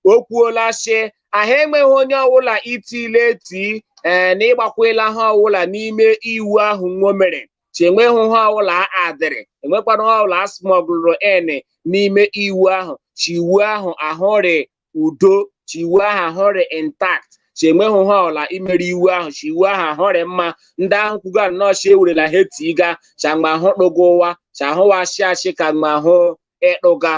o kwuola sị ahụ enweghị onye ọwụla itile eti na ịgbakwela ha ọwụla n'ime iwu ahụ nwo mere chi enweghị ha ọwụla adịrị enwekwana ha ọwụla smọglụrụ en n'ime iwu ahụ chi iwu ahụ ahụrị udo chi iwu ahụ ahụrị intact chi enweghị ha ọwụla imere iwu ahụ chi iwu ahụ ahụrị mma ndị ahụ kwuga nnọọ chi ewerela ha etiga changma ahụ kpụga ụwa chi ahụwa ashị ashị ka mgbe ahụ ịkpụga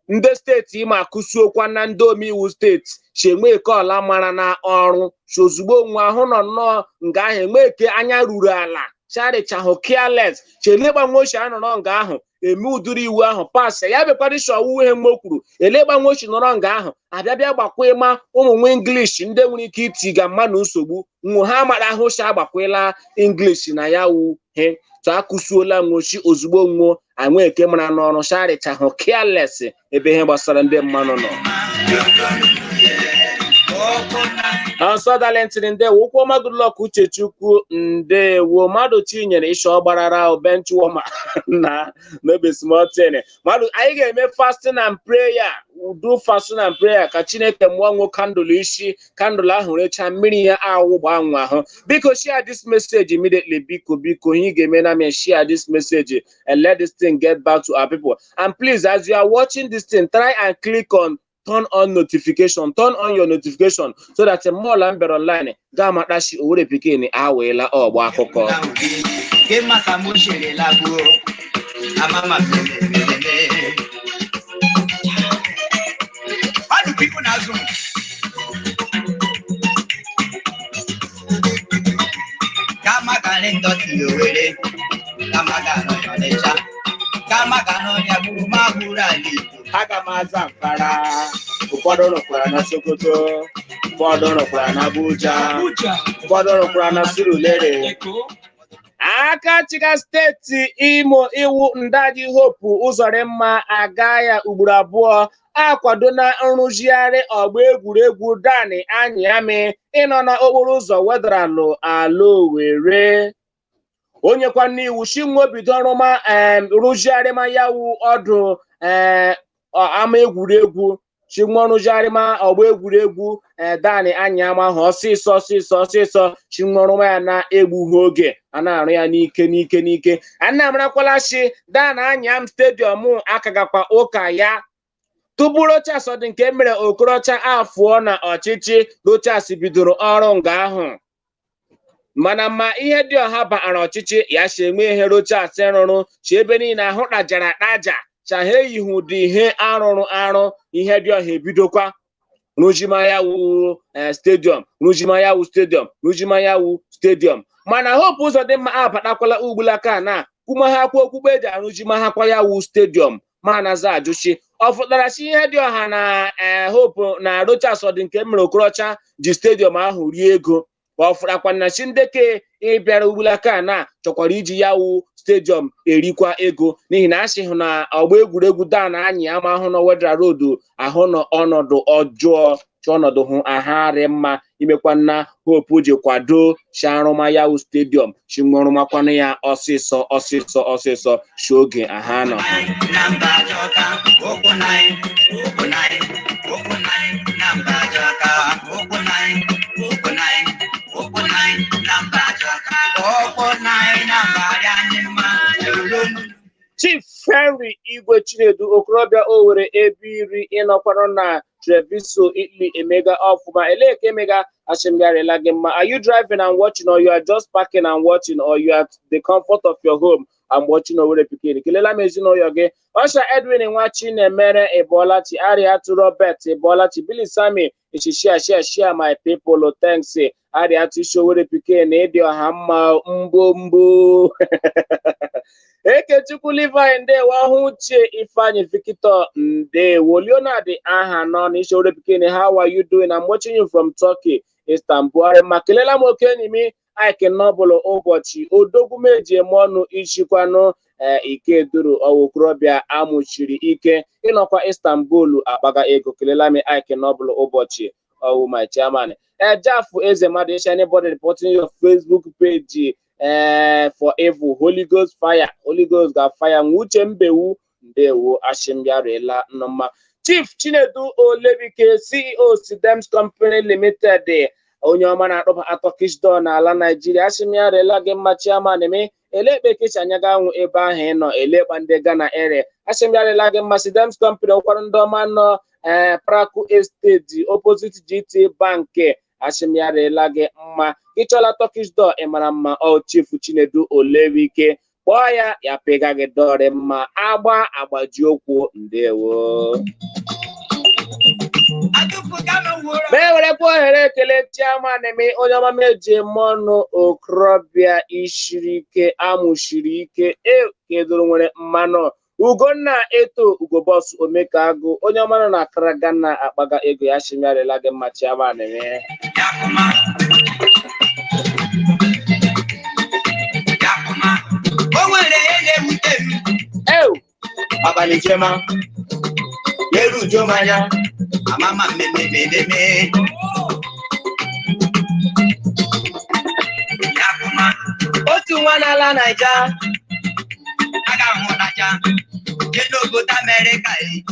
ndị steeti Imo akụsuokwa na ndị omeiwu steeti si enwe eke ọla mara na ọrụ si ozugbo nwa ahụ nọ nnọọ nga ahụ enwe eke anya ruru ala charichahụ careless chelegbanwe ochie anọrọ nga ahụ eme ụdịrị iwu ahụ pasị ya bekwadịsha ọwụwa ihe mgbe o kwuru elegbanwe ochie nọrọ nga ahụ abịabịa gbakwa ịma ụmụ nwa English ndị nwere ike itiga mmadụ nsogbu nwụ ha mara ahụ shi agbakwela English na ya wu he tụ akụsuola nwochi ozugbo nwụọ anwe eke mara n'ọrụ charichahụ careless ebe ihe gbasara ndị mmanụ nọ. Ọsọ dalentịrị ndewo ụkwụ ọma Goodluck Uchechukwu ndewo mmadụ chinyere ịsha ọgbarara bench warmer na n'obe small thing mmadụ anyị ga-eme fasting and prayer udo fasting and prayer ka Chineke mụọ nwo kandụl isi kandụl ahụ rechaa mmiri ya awụ gbanwe ahụ. Biko share this message immediately biko biko ihe ị ga-eme na me share this message and let this thing get back to our people. And please, as you are watching this thing, try and click on turn on notification, turn on your notification so that the more Lambert online ga-amatashi Owerri Pikin aweela ọgbọ akụkọ. Aga m aza mfara ụfọdụ rụkwara na Sokoto, ụfọdụ rụkwara na Abuja, ụfọdụ rụkwara na Surulere. Aka chịga steeti Imo iwu Ndaji Hope Uzodimma aga ya ugboro abụọ akwado na nrụzigharị ọgba egwuregwu Dani Anyịamị ịnọ n'okporo ụzọ Wedralụ ala Owerri. Onye kwa n'iwu chinwe bido ọrụma rụzigharịma ya wu ọdụ ama egwuregwu chinwe rụzigharịma ọgba egwuregwu Dani Anyịama ahụ ọsịsọ ọsịsọ ọsịsọ chinwe ọrụma ya na-egbughị oge a na-arụ ya n'ike n'ike n'ike. Ana amarakwala shi Dani Anyịam stadium akagakwa ụka ya Tupu Rochas ọ dị nke mere Okorocha afụọ na ọchịchị, Rochas bidoro ọrụ nga ahụ. Mana ma ihe dị ọha baara ọchịchị ya si enwe ihe Rochas rụrụ si ebe niile ahụ kpajara akpaja cha ha eyighị ụdị ihe arụrụ arụ. Ihe dị ọha ebidokwa rụjimayawu stadium, rụjimayawu stadium, rụjimayawu stadium. Mana Hope Uzodimma abatakwala ugbulaka na kwumahakwa okwukwe eji arụjimahakwa ya wu stadium. Ma na-aza ajụchi ọ fụtara si ihe dị ọha na Hope na Rochas ọ dị nke mere Okorocha ji stadium ahụ rie ego. Ọ fụrakwa na chi ndeke ịbịara ugbulaka na chọkwara iji ya wu stadium erikwa ego, n'ihi na asị hụ na ọgba egwuregwu dan anyị ama ahụ na Wedra Road ahụ nọ ọnọdụ ọjọọ, chọọ ọnọdụ hụ aharị mma imekwa nna Hope ji kwado si arụmayawu stadium si nwụrụmakwanụ ya ọsịsọ ọsịsọ ọsịsọ si oge aha nọ. Chief Henry Igwe Chinedu, okorobịa Owerri ebe iri ịnọkwara na Treviso, Italy, emega ọfụma. Eleke emega ashimgarịla gị mma. Are you driving and watching, or you are just parking and watching, or you are at the comfort of your home and watching Owerri Pikin? Kelela m ezinụlọ gị. Ọsha Edwin nwa Chinemere Ịbọlachi, Ariatu Robert Ịbọlachi, Billy Sami Ishishia shia shia my people, thanks. Ariatu isi Owerri Pikin ịdị ọha mma mgbo mgbo. Ekechukwu Levi ndewo, ahụ Uche Ifeanyi Victor ndewo, Leonard aha nọ n'isi Owerri Pikin, how are you doing? I'm watching you from Turkey, Istanbul. Ma kelela m oke enyi m Ike Nọbụlụ ụbọchị odogwumeji eme ọnụ ichikwanụ Ikeduru ọwụkorobịa amụchiri ike ịnọkwa Istanbul akpaga ego. Kelela m Ike Nọbụlụ ụbọchị ọwụ my chairman. Jafu Eze Mmadụ, is anybody reporting your Facebook page for evil? Holy Ghost fire, Holy Ghost ga fire. Uche Mbewu ndewo, ashimbiarela nnọmma. Chief Chinedu Olebike, CEO Sidems Company Limited, onye ọma na-akpọba Turkish door n'ala Naijiria, ashimbiarela gị mma chairman eme. Elekpe kechi anya ga anwụ ebe ahụ ị nọ elekpa ndị Ghana ere, ashimbiarela gị mma. Sidems Company ụkwara ndị ọma nọ Praku Estate opposite GT Bank, ashimbiarela gị mma. Ịchọla Turkish door ị mara mma, ọ Chief Chinedu Olewike, kpọọ ya ya pịga gị dọrị mma agba agbaji okwu. Ndewo. Ma ewerekwa ohere ekele chairman m, onye ọma m eji eme ọnụ, okorobịa ishiri ike amụshiri ike e kedoro nwere mmanụ, Ugonna Eto Ugobos Omekagụ, onye ọma nọ na Accra Ghana akpaga ego ya, shimịarịla gị mma chairman m. O nwere ihe na-ewute m. Ew! Abalị chema, eru uju m anya, amama mmemme mmemme. Otu nwa n'ala Naija, aga ahụ n'aja, jee n'obodo Amerịka e,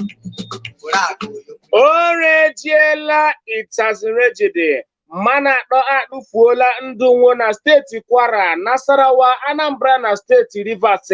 were akụ. O rejiela itazirejide mana akpọ akpụfuola ndụ nwo na steeti Kwara, Nasarawa, Anambra na steeti Rivers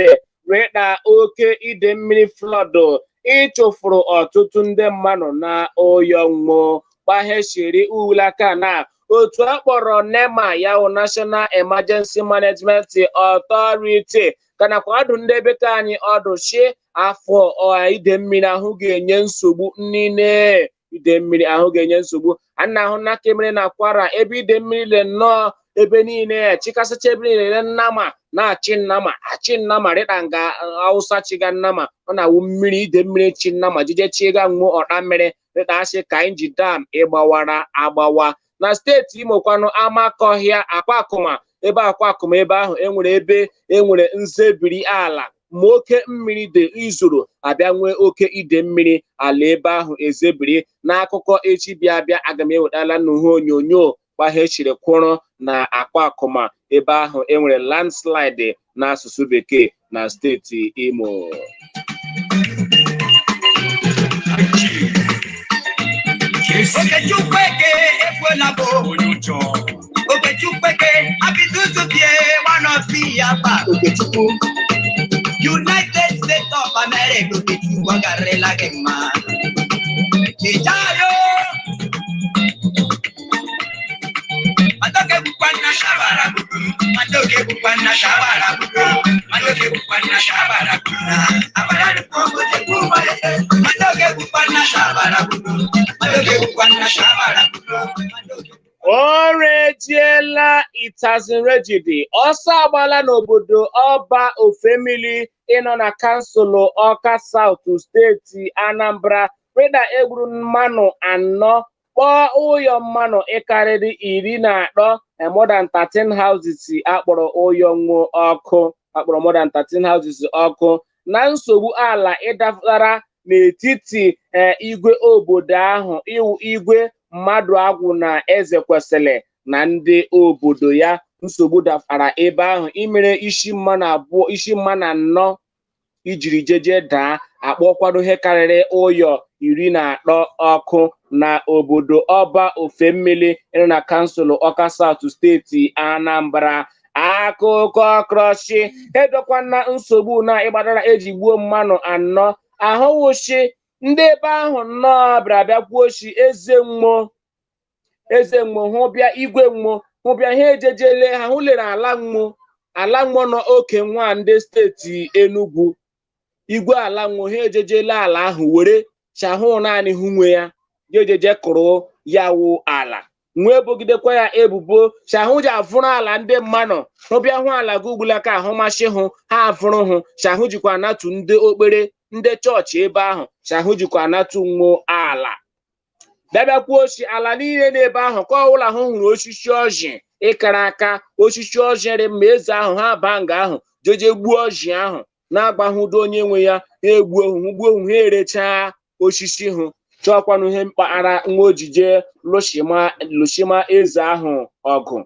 rịda oke ide mmiri flọdụ ịchụfụrụ ọtụtụ ndị mmadụ na oyonwo kpaghechiri ulaka na otu akpọrọ NEMA, ya wụ National Emergency Management Authority, ka nakwa ọdụ ndị bekee anyị ọdụ chi afọ ide mmiri ahụ ga-enye nsogbu niile. Ide mmiri ahụ ga-enye nsogbu a na-ahụ na kemere na Kwara ebe ide mmiri le nnọọ ebe niile chịkasịcha ebe niile le nnama na-achị nnama achị nnama rịta nga Hausa chiga nnama ọ na-awụ mmiri ide mmiri chi nnama jije chiga nwụọ ọta mmiri rịta asị ka anyị ji dam ịgbawara agbawa na steeti Imo kwanụ Amakọhịa Akwakụma ebe Akwakụma ebe ahụ enwere ebe enwere nzebiri ala ma oke mmiri dị izoro abịa nwee oke ide mmiri ala ebe ahụ ezebiri. N'akụkọ echi bịa abịa aga m ewetala nnuhu onyonyo gbahechiri kwụrụ na Akwakụma ebe ahụ enwere landslide n'asụsụ bekee na steeti Imo. Okechukwueke ekwela bụ Okechukwueke abiduzu bie one of the Yaba Okechukwu United States of America. Okechukwu ọ garịla gị mma. O rejiela itazin rejidi ọsọ agbala n'obodo Ọba Ofemili ịnọ na kansụl Ọka Saụt steeti Anambra rịda egburu mmanụ anọ kpọọ ụyọ mmanụ ịkarịrị 13, more than 13 houses akpọrọ ụyọ nwụọ ọkụ, akpọrọ more than 13 houses ọkụ na nsogbu ala ịdapụtara n'etiti igwe obodo ahụ, iwu igwe mmadụ agwụ na eze kwesịrị na ndị obodo ya. Nsogbu dafara ebe ahụ imere isi mmanụ abụọ, isi mmanụ anọ ijiri jeje daa, akpọkwado ihe karịrị ụyọ 13 ọkụ na obodo Ọba Ofemmili ịnọ na kansụl Ọka Saụt steeti Anambra. Akụkọ krọshi edokwana nsogbu na ịgbadara eji gbuo mmanụ anọ ahụwụshi ndị ebe ahụ nnọọ bịara bịa kwuo shi eze mmụọ, eze mmụọ hụ bịa, igwe mmụọ hụ bịa, ha ejejele ha hụ lere ala mmụọ, ala mmụọ nọ oke nwa ndị steeti Enugu, igwe ala mmụọ ha ejejele ala ahụ were chahụ naanị hụ nwe ya jejeje kụrụ ya wụ ala nwee bogidekwa ya ebubo chahụ ji avụrụ ala ndị mmanụ hụbịa hụ ala gị ugbula ka ahụ masị hụ ha avụrụ hụ chahụ jikwa anatụ ndị okpere ndị chọọchị ebe ahụ chahụ jikwa anatụ nwuo ala bịabịakwuo ochi ala niile n'ebe ahụ ka ọwụla hụ hụrụ osisi ọjị ịkara aka osisi ọjị rị mma eze ahụ ha baa nga ahụ jeje gbuo ọjị ahụ na-agbahụdo onye nwe ya, ha egbuo ohu gbuo ohu ha erechaa osisi hụ chọọkwanụ ihe mpaghara nwa ojije lụshima eze ahụ ọgụ.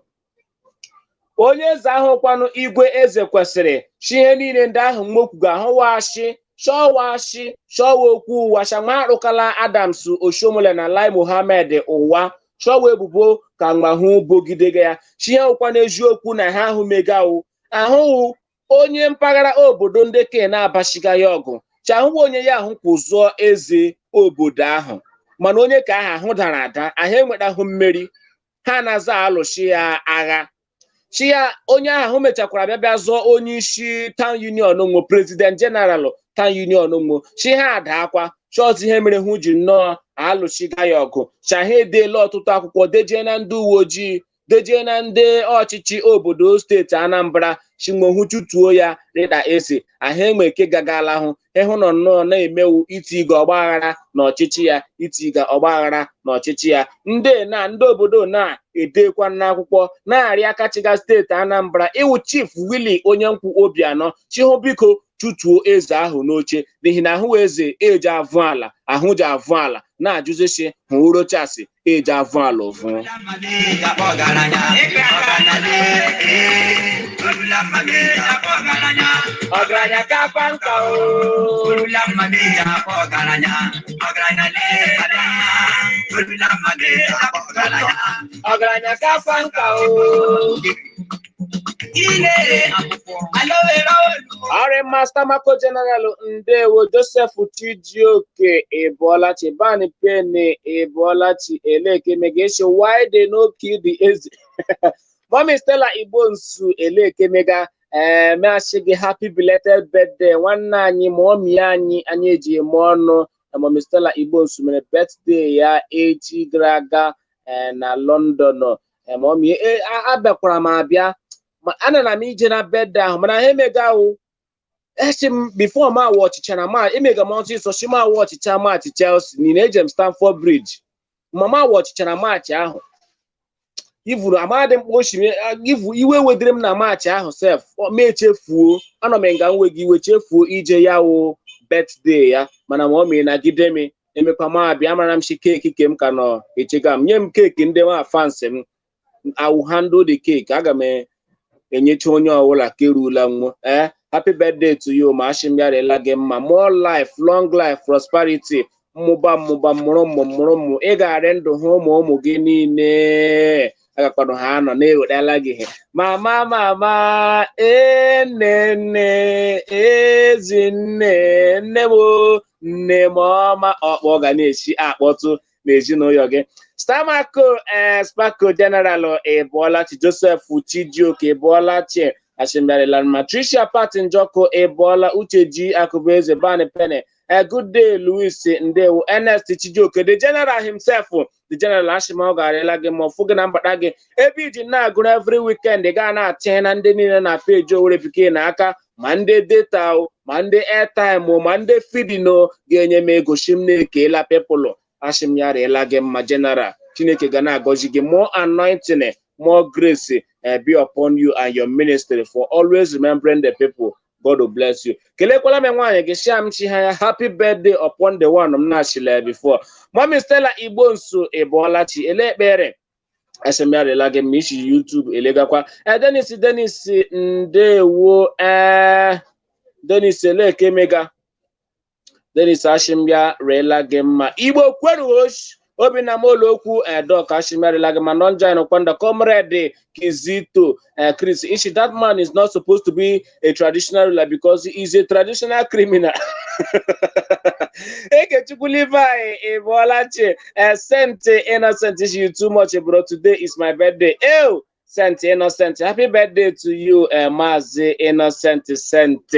Onye eze ahụ kwanụ igwe eze kwesịrị chi ihe niile ndị ahụ nwokwu ga-ahụwashi chọwashi chọwa okwu ụwa shama arụkala Adams Oshiomhole na Lai Mohammed ụwa chọwa ebubo ka mgbahụ bogidega ya chi ihe ụkwa n'eziokwu na ha ahụ megawo ahụhụ onye mpaghara obodo ndị ke na-abashiga ya ọgụ chahụwa onye ya ahụ kwụzụọ eze obodo ahụ mana onye ka aha ahụ dara ada ahụ enwetahụ mmeri ha na-aza alụshi ya agha chi ya onye ahụ mechakwara bịa bịa zụọ onye isi town union nwo president general town union nwo chi ha adaakwa chọọchị ihe mere hụ ji nnọọ alụchiga ya ọgụ cha ha edeela ọtụtụ akwụkwọ dejee na ndị uwe ojii dejee na ndị ọchịchị obodo steeti Anambra chinwohu chutuo ya rịda eze ahụ enwe ke gagalahụ ịhụ nọ nnọọ na-emewu itiga ọgbaghara n'ọchịchị ya itiga ọgbaghara n'ọchịchị ya ndị na ndị obodo na-edekwa n'akwụkwọ na-arịa aka chiga steeti Anambra iwu Chief Willie onye nkwụ Obianọ chihụ biko chutuo eze ahụ n'oche n'ihi na ahụ eze eji avụ ala ahụ ji avụ ala na-ajụzichi hụ urochasị eji avụ ala ụvụ. Ọgaranya kapa nka o. Ọgaranya kapa nka o. Ọrị Master Marco General Ndewo Joseph Chijioke Ebolachi Bani Pene Ebolachi Eleke Megeshe why they no kill the eze. Mommy Stella Igbonsu Eleke Mega meashi gị happy belated birthday nwanne anyị ma ọmị anyị anyị eji eme ọnụ. Mommy Stella Igbonsu mere birthday ya echi gara aga na London. Mommy abịakwara m abịa ana m ije na birthday ahụ mana ha emega ahụ echi m before ma awụ ọchịcha na ma emega m ọsịsọ shi ma awụ ọchịcha match Chelsea nina eje m Stamford Bridge mama awụ ọchịcha na match ahụ ivuru amadị mkpa oshimi ivu iwe wedere m na match ahụ sef ma echefuo anọ m nga nwe gị iwe chefuo ije ya wụ birthday ya mana ma ọ mee nagide m emekwa m abịa amara m shi keeki ke m ka nọ echega m nye m keeki ndị nwa fansi m I will handle the cake aga m enyecha onye ọbụla kerula nwo. Happy birthday to you ma ashị m ya rela gị mma more life long life prosperity mmụba mmụba mụrụ mmụ mụrụ mmụ ị ga-arị ndụ hụ ụmụ ụmụ gị niile agakwado ha nọ na-ewetala gị ihe mama mama nne nne ezinne nne m Nne m ọma, ọkpọ ga na-echi akpọtụ n'ezinụlọ gị. Stamako Spako General Ịbụọlachi, Joseph Chijioke Ịbụọlachi, Ashimbiarila mma, Tricia Pat Njọkụ Ịbụọla, Uche G Akụbụeze Bani Pene, good day Louis Ndewo, Ernest Chijioke, the general himself, the general Ashima, ọ garịla gị ma ọfụ gị na mbata gị ebe iji na-agụrụ every weekend gaa na-atinye na ndị niile na peji Owerri Pikin n'aka, ma ndị data o, ma ndị airtime o, ma ndị feeding o, ga-enye m ego shi m na-ekela people. Ashim ya rịela gị mma, general. Chineke ga na-agọzi gị, more anointing, more grace be upon you and your ministry for always remembering the people. God will bless you. Kelekwala m nwaanyị gị, shia m chi ha ya happy birthday upon the one m na-achịla before. Mommy Stella Igbo nso Ịbụọlachi, ele ekpere asị ya rịla gị mma isi YouTube elegakwa. Dennis, Dennis ndewo. Dennis eleke mega Dennis, ashim ya rịla gị mma. Igbo kweru osh Obinna Molokwu Edok, ashim ya rịla gị mma. Non join Kwanda Comrade Kizito Chris Ishi, that man is not supposed to be a traditional ruler because he is a traditional criminal. Ekechukwu Levi Ịbụọlachi, Saint Innocent Ishi, you too much, bro. Today is my birthday. Ew, Saint Innocent, happy birthday to you, Maazị Innocent Saint.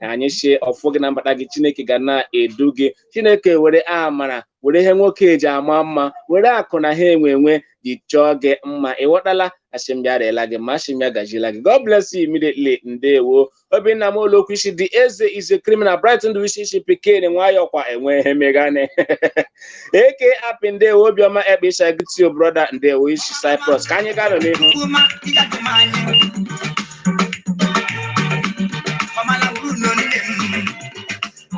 Anyị shi ọfụ gị na mbata gị, Chineke ga na-edu gị. Chineke were amara, were ihe nwoke eji ama mma, were akụ na ha enwe enwe ji chọọ gị mma. Ịghọtala? Ashịmbịarịla gị ma ashịmbịa gajila gị. God bless you immediately. Ndewo. Obinna Molokwu isi, the eze is a criminal. Bright ndụ isi isi pikin nwayọọ kwa enwe ihe megane. Eke api, ndewo. Obiọma Ekpe Isha, good to you, brother. Ndewo isi Cyprus. Ka anyị gaa n'ihu. Kuma ijajumanye. Ọmọlá Bruno nne m.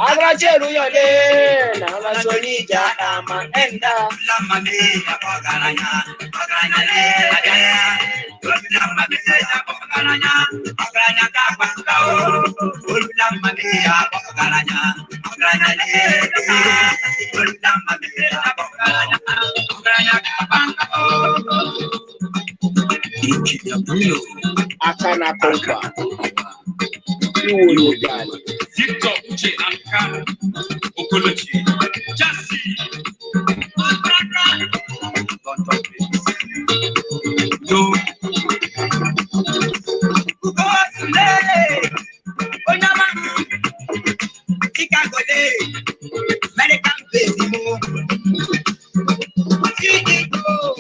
Agracheru yole na amasonija ama enda. Lamame ya ọgaranya, ọgaranya le abịa. Lamame ya ọgaranya, ọgaranya ka akpa o. Lamame ya ọgaranya, ọgaranya le abịa. Lamame ya ọgaranya, ọgaranya ka akpa o. Injinia Bruno. Aka na-akụ nkwa. Iwu onye oge anyị. Victor Uche Anka Okolochi Jasi London based. Yo. Ugosule, onye ọma, Chicago le, American base mo. CEO.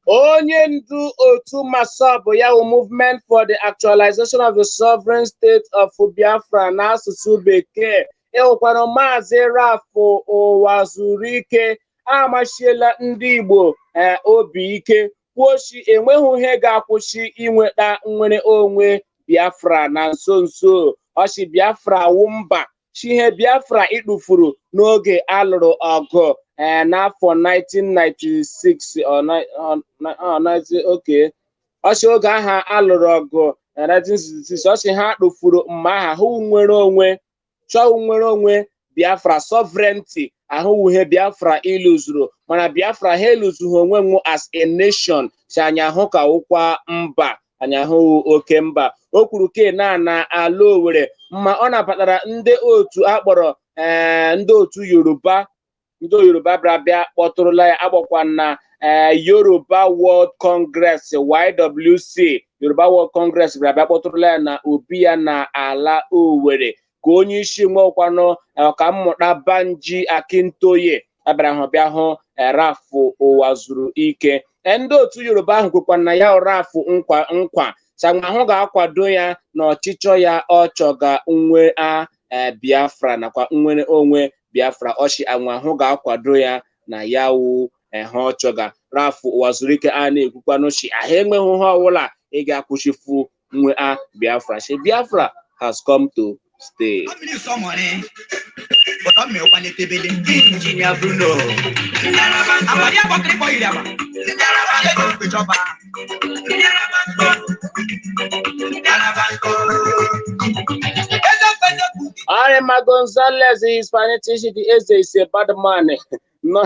Onye ndu otu MASSOB, ya wụ Movement for the Actualization of the Sovereign State of Biafra n'asụsụ Bekee, ịhụkwanụ Maazị Ralph Ụwazurike, amachiela ndị Igbo obi ike, kwuo chi enweghị ihe ga-akwụsị inweta nnwere onwe Biafra na nso nso. Ọchị Biafra wụ mba chi ihe Biafra ikpufuru n'oge alụrụ ọgụ n'afọ 1996 or 90, okay. Ọchị oge aha alụrụ ọgụ 1966, ọchị ha kpufuru mgbe aha hụ nwere onwe, chọọ nwere onwe Biafra, sovereignty ahụwụ ihe Biafra iluzuru, mana Biafra ha eluzughị onwe nwu as a nation. Si anyị ahụ ka wụkwa mba, anyị ahụghị oke mba. O kwuru ke na ala Owerri ma ọ nabatara ndị otu akpọrọ ndị otu Yoruba, ndị Yoruba bịara bịa kpọtụrụla ya, agbakwa na Yoruba World Congress, YWC, Yoruba World Congress bịara bịa kpọtụrụla ya na obi ya na ala Owerri, ka onye isi nwekwanụ Ọkammụta Banji Akintoye abịara hụ bịa hụ Ralph Ụwazurike. Ndị otu Yoruba ahụ kwekwa na ya Ralph nkwa nkwa sanwa ahụ ga-akwado ya na ọchịchọ ya ọ chọga nwe a Biafra nakwa nnwere onwe Biafra. Ọchị anwa ahụ ga-akwado ya na ya wu ha ọ chọga. Ralph Ụwazurike a na-ekwukwanụ chi ahụ enweghị ihe ọbụla ị ga-akwụchifu nwe a Biafra, chi Biafra has come to stay. Mmiri sọmọrị, bọtọ mmiri kwalitebele. Injinia Bruno. Àpàdé àkọkiri kọ ìrìn àbà. Ìjọba. Arima Gonzalez, Hispanic, the Eze is a bad man. No,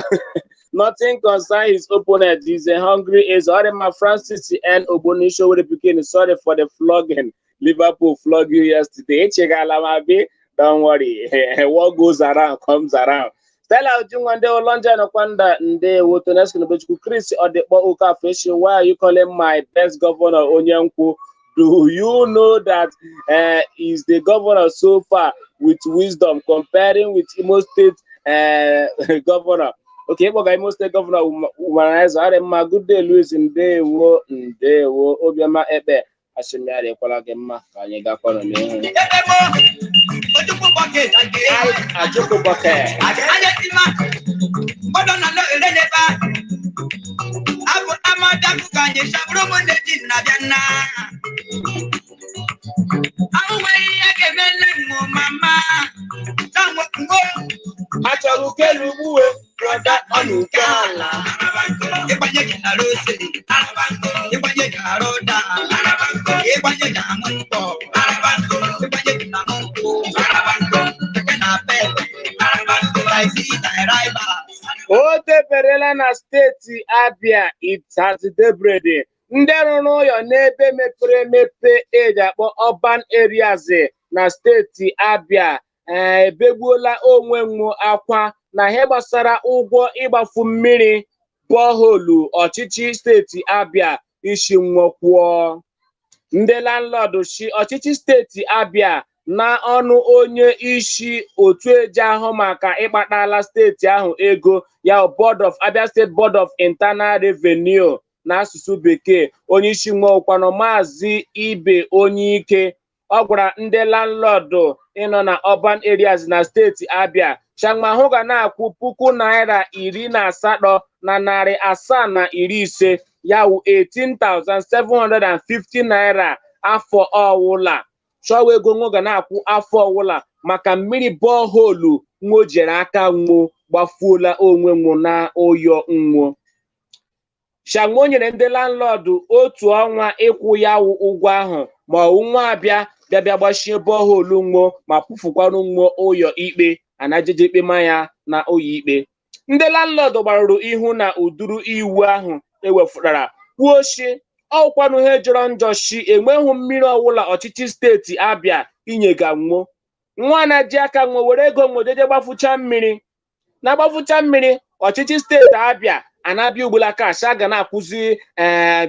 nothing concern his opponent. He's a hungry Eze. Arima Francis N. Obonisho with the beginning. Sorry for the flogging. Liverpool flog you yesterday. Echegala mabi. Don't worry, what goes around comes around. Stella Ujunwa, ndewo. Lonja Nokwanda, ndewo. Tonesco Nobechukwu, Chris Odekpo Okafeshi, why are you calling my best governor Onyankwu? Do you know that is the governor so far with wisdom comparing with Imo State governor? Okay, ịkpọga Imo State governor womanizer arị mma. Good day, Louis, ndewo, ndewo. Obiọma Ekpe asịmịarị ekwala gị mma ka anyị gakwanụ n'ihu. Ajụkwu bucket. Achọrọ ukelu gbuwe brọda ọnụ nke ala. Ịgbanye ji na rose, ịgbanye ji arụ ụda, ịgbanye ji aṅụ mkpọ, ịgbanye ji na nkwụ, keke na pepe, taxi driver. O deberela na steeti Abia, it has debrede. Ndị rụrụ ụlọ n'ebe mepere emepe eji akpọ urban areas na steeti Abia ebegbuola onwe nwo akwa na ihe gbasara ụgwọ ịgbafu mmiri borehole ọchịchị steeti Abia isi nwokwuo. Ndị landlord shi ọchịchị steeti Abia na ọnụ onye isi otu eji ahụ maka ịkpatala steeti ahụ ego ya, Board of Abia State Board of Internal Revenue n'asụsụ bekee, onye isi nwekwanụ Maazị Ibe Onyeike. Ọ gwara ndị landlord ịnọ na urban areas na steeti Abia shamahụ ga na-akwụ ₦18,750, ya wụ 18,750 naira afọ ọwụla. Chọwa ego nwo ga na-akwụ afọ ọwụla maka mmiri borehole nwo jere aka nwo gbafuola onwe nwo na ụyọ nwo. Shanwo nyere ndị landlord otu ọnwa ịkwụ ya wụ ụgwọ ahụ ma ọwụ nwa abịa bịa bịa gbachie borehole nwo ma pụfukwanụ nwo ụyọ ikpe anajeje ikpe manya na ụyọ ikpe. Ndị landlord gbarụrụ ihu na ụdụrụ iwu ahụ ewefutara kwuo shi ọkwanụ ihe jọrọ njọ shi enweghị mmiri ọwụla ọchịchị steeti Abia inyega nwo. Nwa na ji aka nwo were ego nwo jeje gbafucha mmiri na gbafucha mmiri ọchịchị steeti Abia anabịa ugbula kash a ga na-akwụzi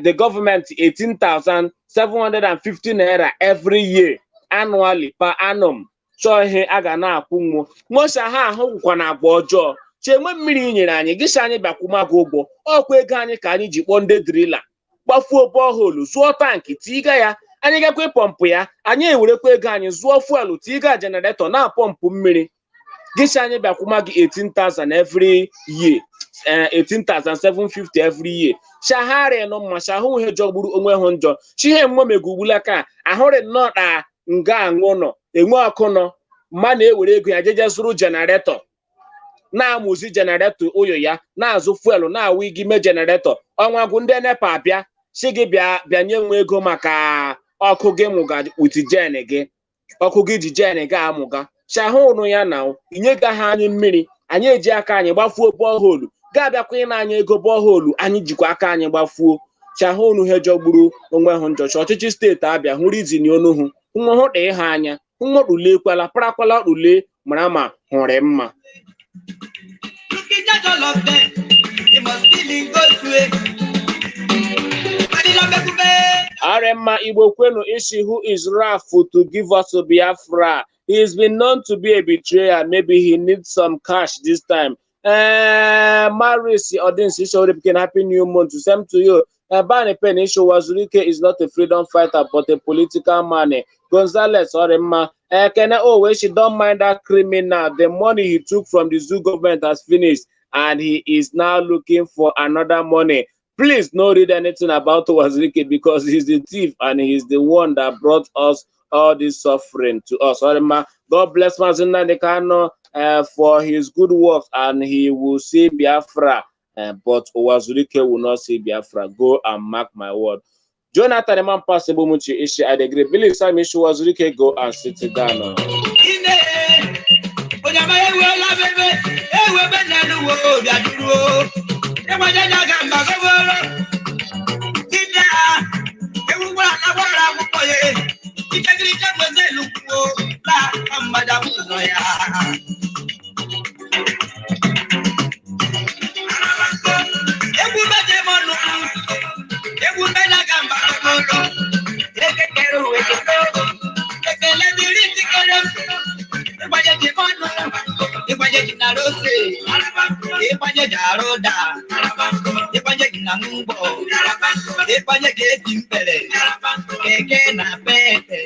the government 18,750 naira every year annually per annum. Chọọ ihe a ga na-akwụ nwo nwosha ha ahụ gwụkwa na agwa ọjọọ chenwe mmiri i nyere anyị gịsha anyị bịakwụmago ụgwọ ọkwa ego anyị ka anyị ji kpọọ ndị drila gbafuo borehole zụọ tankị tiga ya anyị gakwa pọmpụ ya anyị ewerekwa ego anyị zụọ fuelu tiga jeneretọ na-apọmpụ mmiri gịsha anyị bịakwụma gị 18,000 every year, 18,750 every year. Shahari nọ mma shahụ ihe jọgburu onwe hụ njọ chihe mmomegugbula ka ahụrị nnọọ ta nga aṅụ nọ enwe ọkụ nọ mma na-ewere ego ya jeje zụrụ jeneretọ na-amụzi jeneretọ ụyọ ya na-azụ fuelu na-awụ igi mee jeneretọ ọnwa gwụ ndị nepa abịa si gị bịa bịanye nwe ego maka ọkụ gị mụga wit jen gị ọkụ gị ji jen gị amụga shahụrụ ya na inyega ha anyị mmiri anyị eji aka anyị gbafuo borehole ga-abịakwa ịna anyị ego borehole anyị jikwa aka anyị gbafuo. Shahụnụ ihe jọgburu onwe hụ njọcha ọchịchị steeti Abia hụrụ izini onuhu nwa hụ dị ịha anya nwa kpulekwala parakwala kpule mara ma hụrị mma. Arema Igbo kwenu isi who is wrathful to give us Biafra. He has been known to be a betrayer. Maybe he needs some cash this time. Maris Odinsi Shoripkin, happy new month. Same to you. Bani Pen Ishu Wazurike is not a freedom fighter but a political man. Gonzalez Orema Kene Owe, she don't mind that criminal. The money he took from the zoo government has finished and he is now looking for another money. Please no read anything about Wazirike because he's the thief and he's the one that brought us all this suffering to us. Orema, God bless Mazi Nnamdi Kanu for his good works and he will see Biafra, but Wazirike will not see Biafra. Go and mark my word. Jonathan Eman Possible Muchi Ishi, I agree. Billy Sam Ishi Wazirike, go and sit down. mgbada ụzọ ya. Egwu beje mọnụ, egwu benaga mba okporo, ekekere uwe kekere, ekele dịrị njikere, ịgbanye ji mọnụ, ịgbanye ji na rose, ịgbanye ji arụ ụda, ịgbanye ji na mgbọ, ịgbanye ji eti mpere, keke na pete.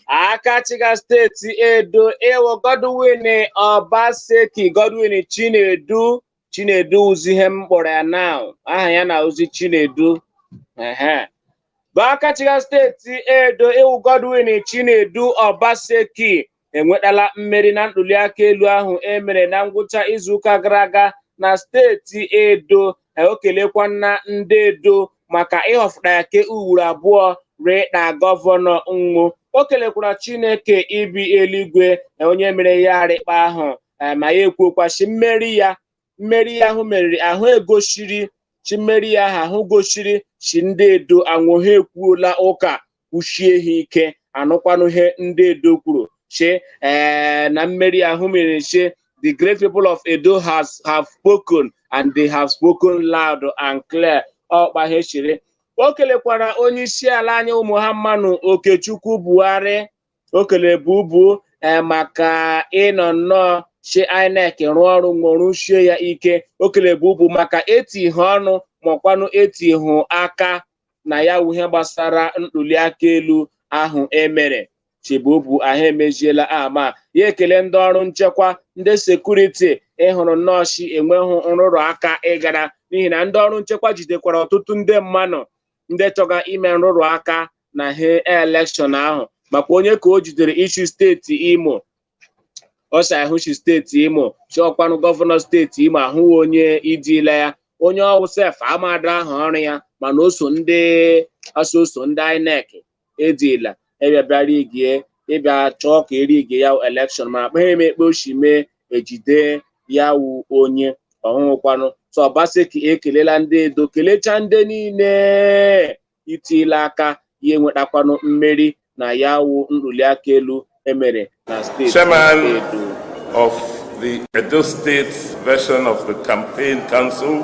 Aka chiga steeti Edo ewo Godwin Obaseki, Godwin Chinedu, Chinedu uzi ihe m kpọrọ ya now, aha ya na ozi Chinedu. Ehe. Bụ aka chiga steeti Edo ewu Godwin Chinedu Obaseki enwetala mmeri na ntuliaka elu ahụ emere na ngwụcha izuụka gara aga na steeti Edo. O kelekwana ndị Edo maka ịhọpụta ya ke ugboro abụọ ree na gọvanọ nwo. O kelekwara Chineke ibi eluigwe onye mere ya arịkpa ahụ, ma ya ekwuokwachi mmeri ya, mmeri ya ahụ meriri ahụ egosiri chi mmeri ya ahụ ahụ gosiri chi ndị Edo anwụ ha ekwuola ụka kwuchie ha ike anụkwanụ ihe ndị Edo kwuru chi na mmeri ahụ mere chi the great people of Edo have spoken and they have spoken loud and clear. Ọkpa ha chiri. O kelekwara onye isi ala anyị Muhammadu Okechukwu Buhari, o kelere Bubu maka ịnọ nnọọ chi INEC rụọ ọrụ nwụrụchie ya ike. O kelere Bubu maka etighị ọnụ makwanụ etighị aka na ya wụ ihe gbasara ntuliaka elu ahụ emere. Chibubu ahụ emeziela ama ya ekele ndị ọrụ nchekwa, ndị sekuriti ịhụrụ nnọọ chi enweghị nrụrụ aka ịgara n'ihi na ndị ọrụ nchekwa jidekwara ọtụtụ ndị mmanụ ndị chọga ime nrụrụ aka na he elekshọn ahụ, makwa onye ka o jidere ichi steeti Imo, ọsha ahụchi steeti Imo chiọkwanụ gọvanọ steeti Imo ahụghị onye idila ya, onye ọwụ sef amada ahụ ọrụ ya, mana o so ndị ọsọ ndị INEC edila ịbịa bịara igie ịbịa chọọ ka erigie ya elekshọn, ma akpa eme ekpe oshi mee ejide ya wụ onye ọhụụkwanụ. So Obaseki ekelela ndị Edo, kelechaa ndị niile itila aka ya enwetakwanụ mmeri na ya wụ ntuliaka elu emere na steeti Chairman Edo. of the Edo State version of the Campaign Council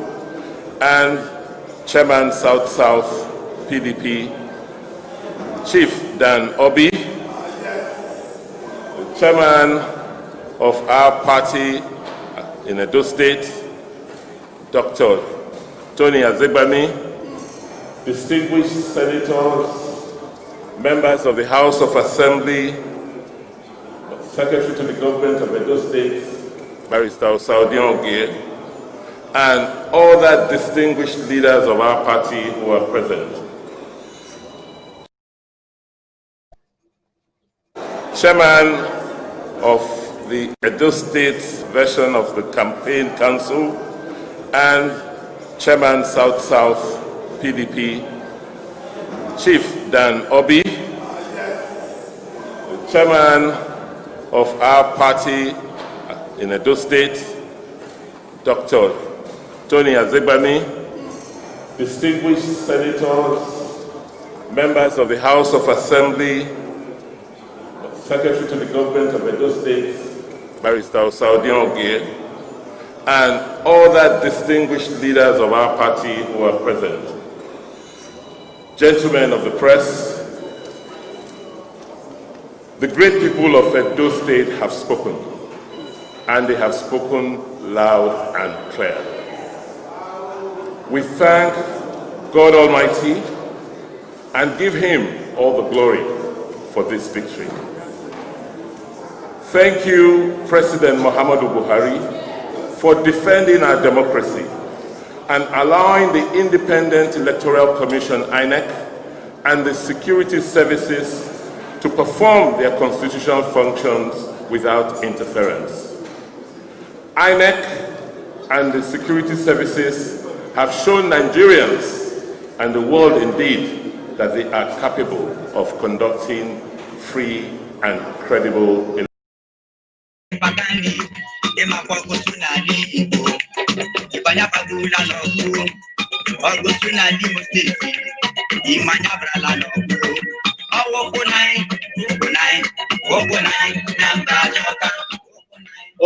and Chairman South South PDP, Chief Dan Obi, the Chairman of our party in Edo State, Dr. Tony Aziegbemi, distinguished senators, members of the House of Assembly, Secretary to the Government of Edo State, Barrister Osarodion Ogie, and all the distinguished leaders of our party who are present. Chairman of the Edo State version of the Campaign Council and Chairman South South PDP, Chief Dan Obi, the Chairman of our party in Edo State, Dr. Tony Aziegbemi, distinguished senators, members of the House of Assembly, Secretary to the Government of Edo State, Barrister Osarodion Ogie, and all the distinguished leaders of our party who are present. Gentlemen of the press, the great people of Edo State have spoken, and they have spoken loud and clear. We thank God Almighty and give him all the glory for this victory. Thank you, President Muhammadu Buhari, for defending our democracy and allowing the Independent Electoral Commission, INEC, and the security services to perform their constitutional functions without interference. INEC and the security services have shown Nigerians and the world indeed that they are capable of conducting free and credible elections. Pagani, ịmakwa ọgụsụ n'ala Igbo, ịbanye agbagula n'ọgụ, ọgụsụ n'ala Imo steeti, ịmanya abarala n'ọgụ, ọwụ ụkwụ nanyị, ụkwụ nanyị, ụkwụ nanyị.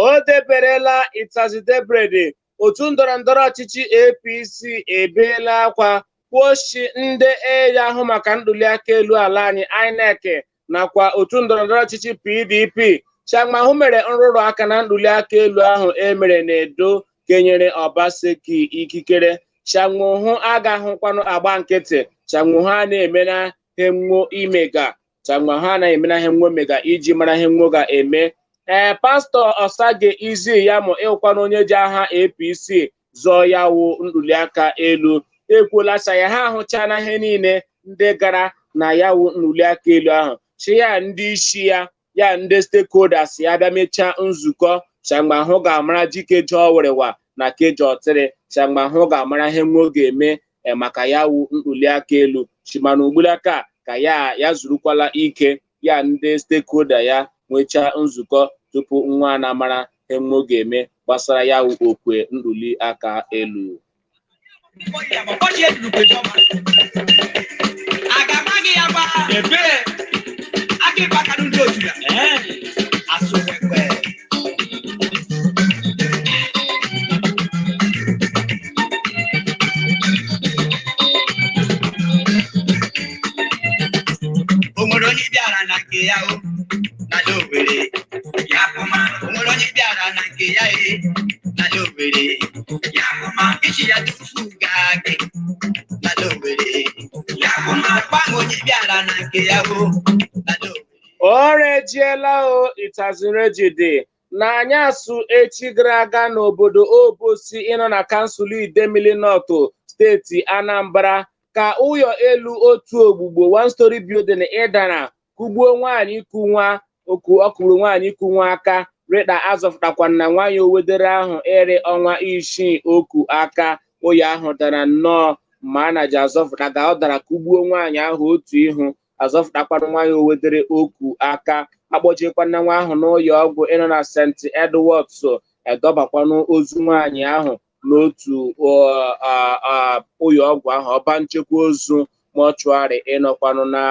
O deberela ịtazidebrede. Otu ndọrọ ndọrọ ọchịchị APC ebeela akwa kwuochi ndị eya ahụ maka ntuliaka elu ala anyị INEC nakwa otu ndọrọ ndọrọ ọchịchị PDP Chagmahụ mere nrụrụ aka na ntuliaka elu ahụ emere n'Edo kenyere Obaseki ikikere. Chagmahụ agahụkwanụ agba nkịtị. Chagmahụ a na-eme na hemwo imega. Chagmahụ a na-eme na hemwo mega iji mara hemwo ga-eme. Ee, pastọ Osage Izi ya mụ ịwụkwanụ onye ji aha APC zọọ ya wụ ntuliaka elu ekwuola sa ya ha ahụchana ihe niile ndị gara na ya wụ ntuliaka elu ahụ, chi ya ndị isi ya ya ndị stakeholders ya bịa mechaa nzukọ. Chagmahụ ga-amara jike jọọ na kejọtịrị. Chagmahụ ga-amara ihe nwo ga-eme maka ya wụ ntuliaka elu chimana ugbulaka ka ya ya zurukwala ike ya ndị stakeholder ya nwechaa nzukọ tupu nwa na-amara ihe nwo ga-eme gbasara ya wụ okwe ntuliaka elu. O nwere onye bịara na nke ya o n'ala Owerri ya kpụma. O nwere onye bịara na nke ya e n'ala Owerri ya kpụma. Ichi ya tufu gaa gị n'ala Owerri ya kpụma. Gbanwe onye bịara na nke ya o n'ala Owerri. O rejiela o itazirejide na anyasụ echi gara aga n'obodo Obosi ịnọ na kansụl Idemili North, steeti Anambra, ka ụyọ elu otu ogbugbo one story building ịdara kụgbuo nwaanyị ku nwa oku ọkụrụ nwaanyị ku nwa aka rịda azọfụtakwa na nwaanyị owedere ahụ ere ọnwa 6 oku aka. Ụyọ ahụ dara nnọọ ma a na ji azọfụta ka ọ dara kụgbuo nwaanyị ahụ otu ihu azọfụtakwana nwaanyị owedere oku aka akpọjekwana nwa ahụ n'ụlọ ọgwụ ịnọ na St. Edwards edọbakwanụ ozu nwaanyị ahụ n'otu ụlọ ọgwụ ahụ ọba nchekwa ozu mọchụarị ịnọkwanụ na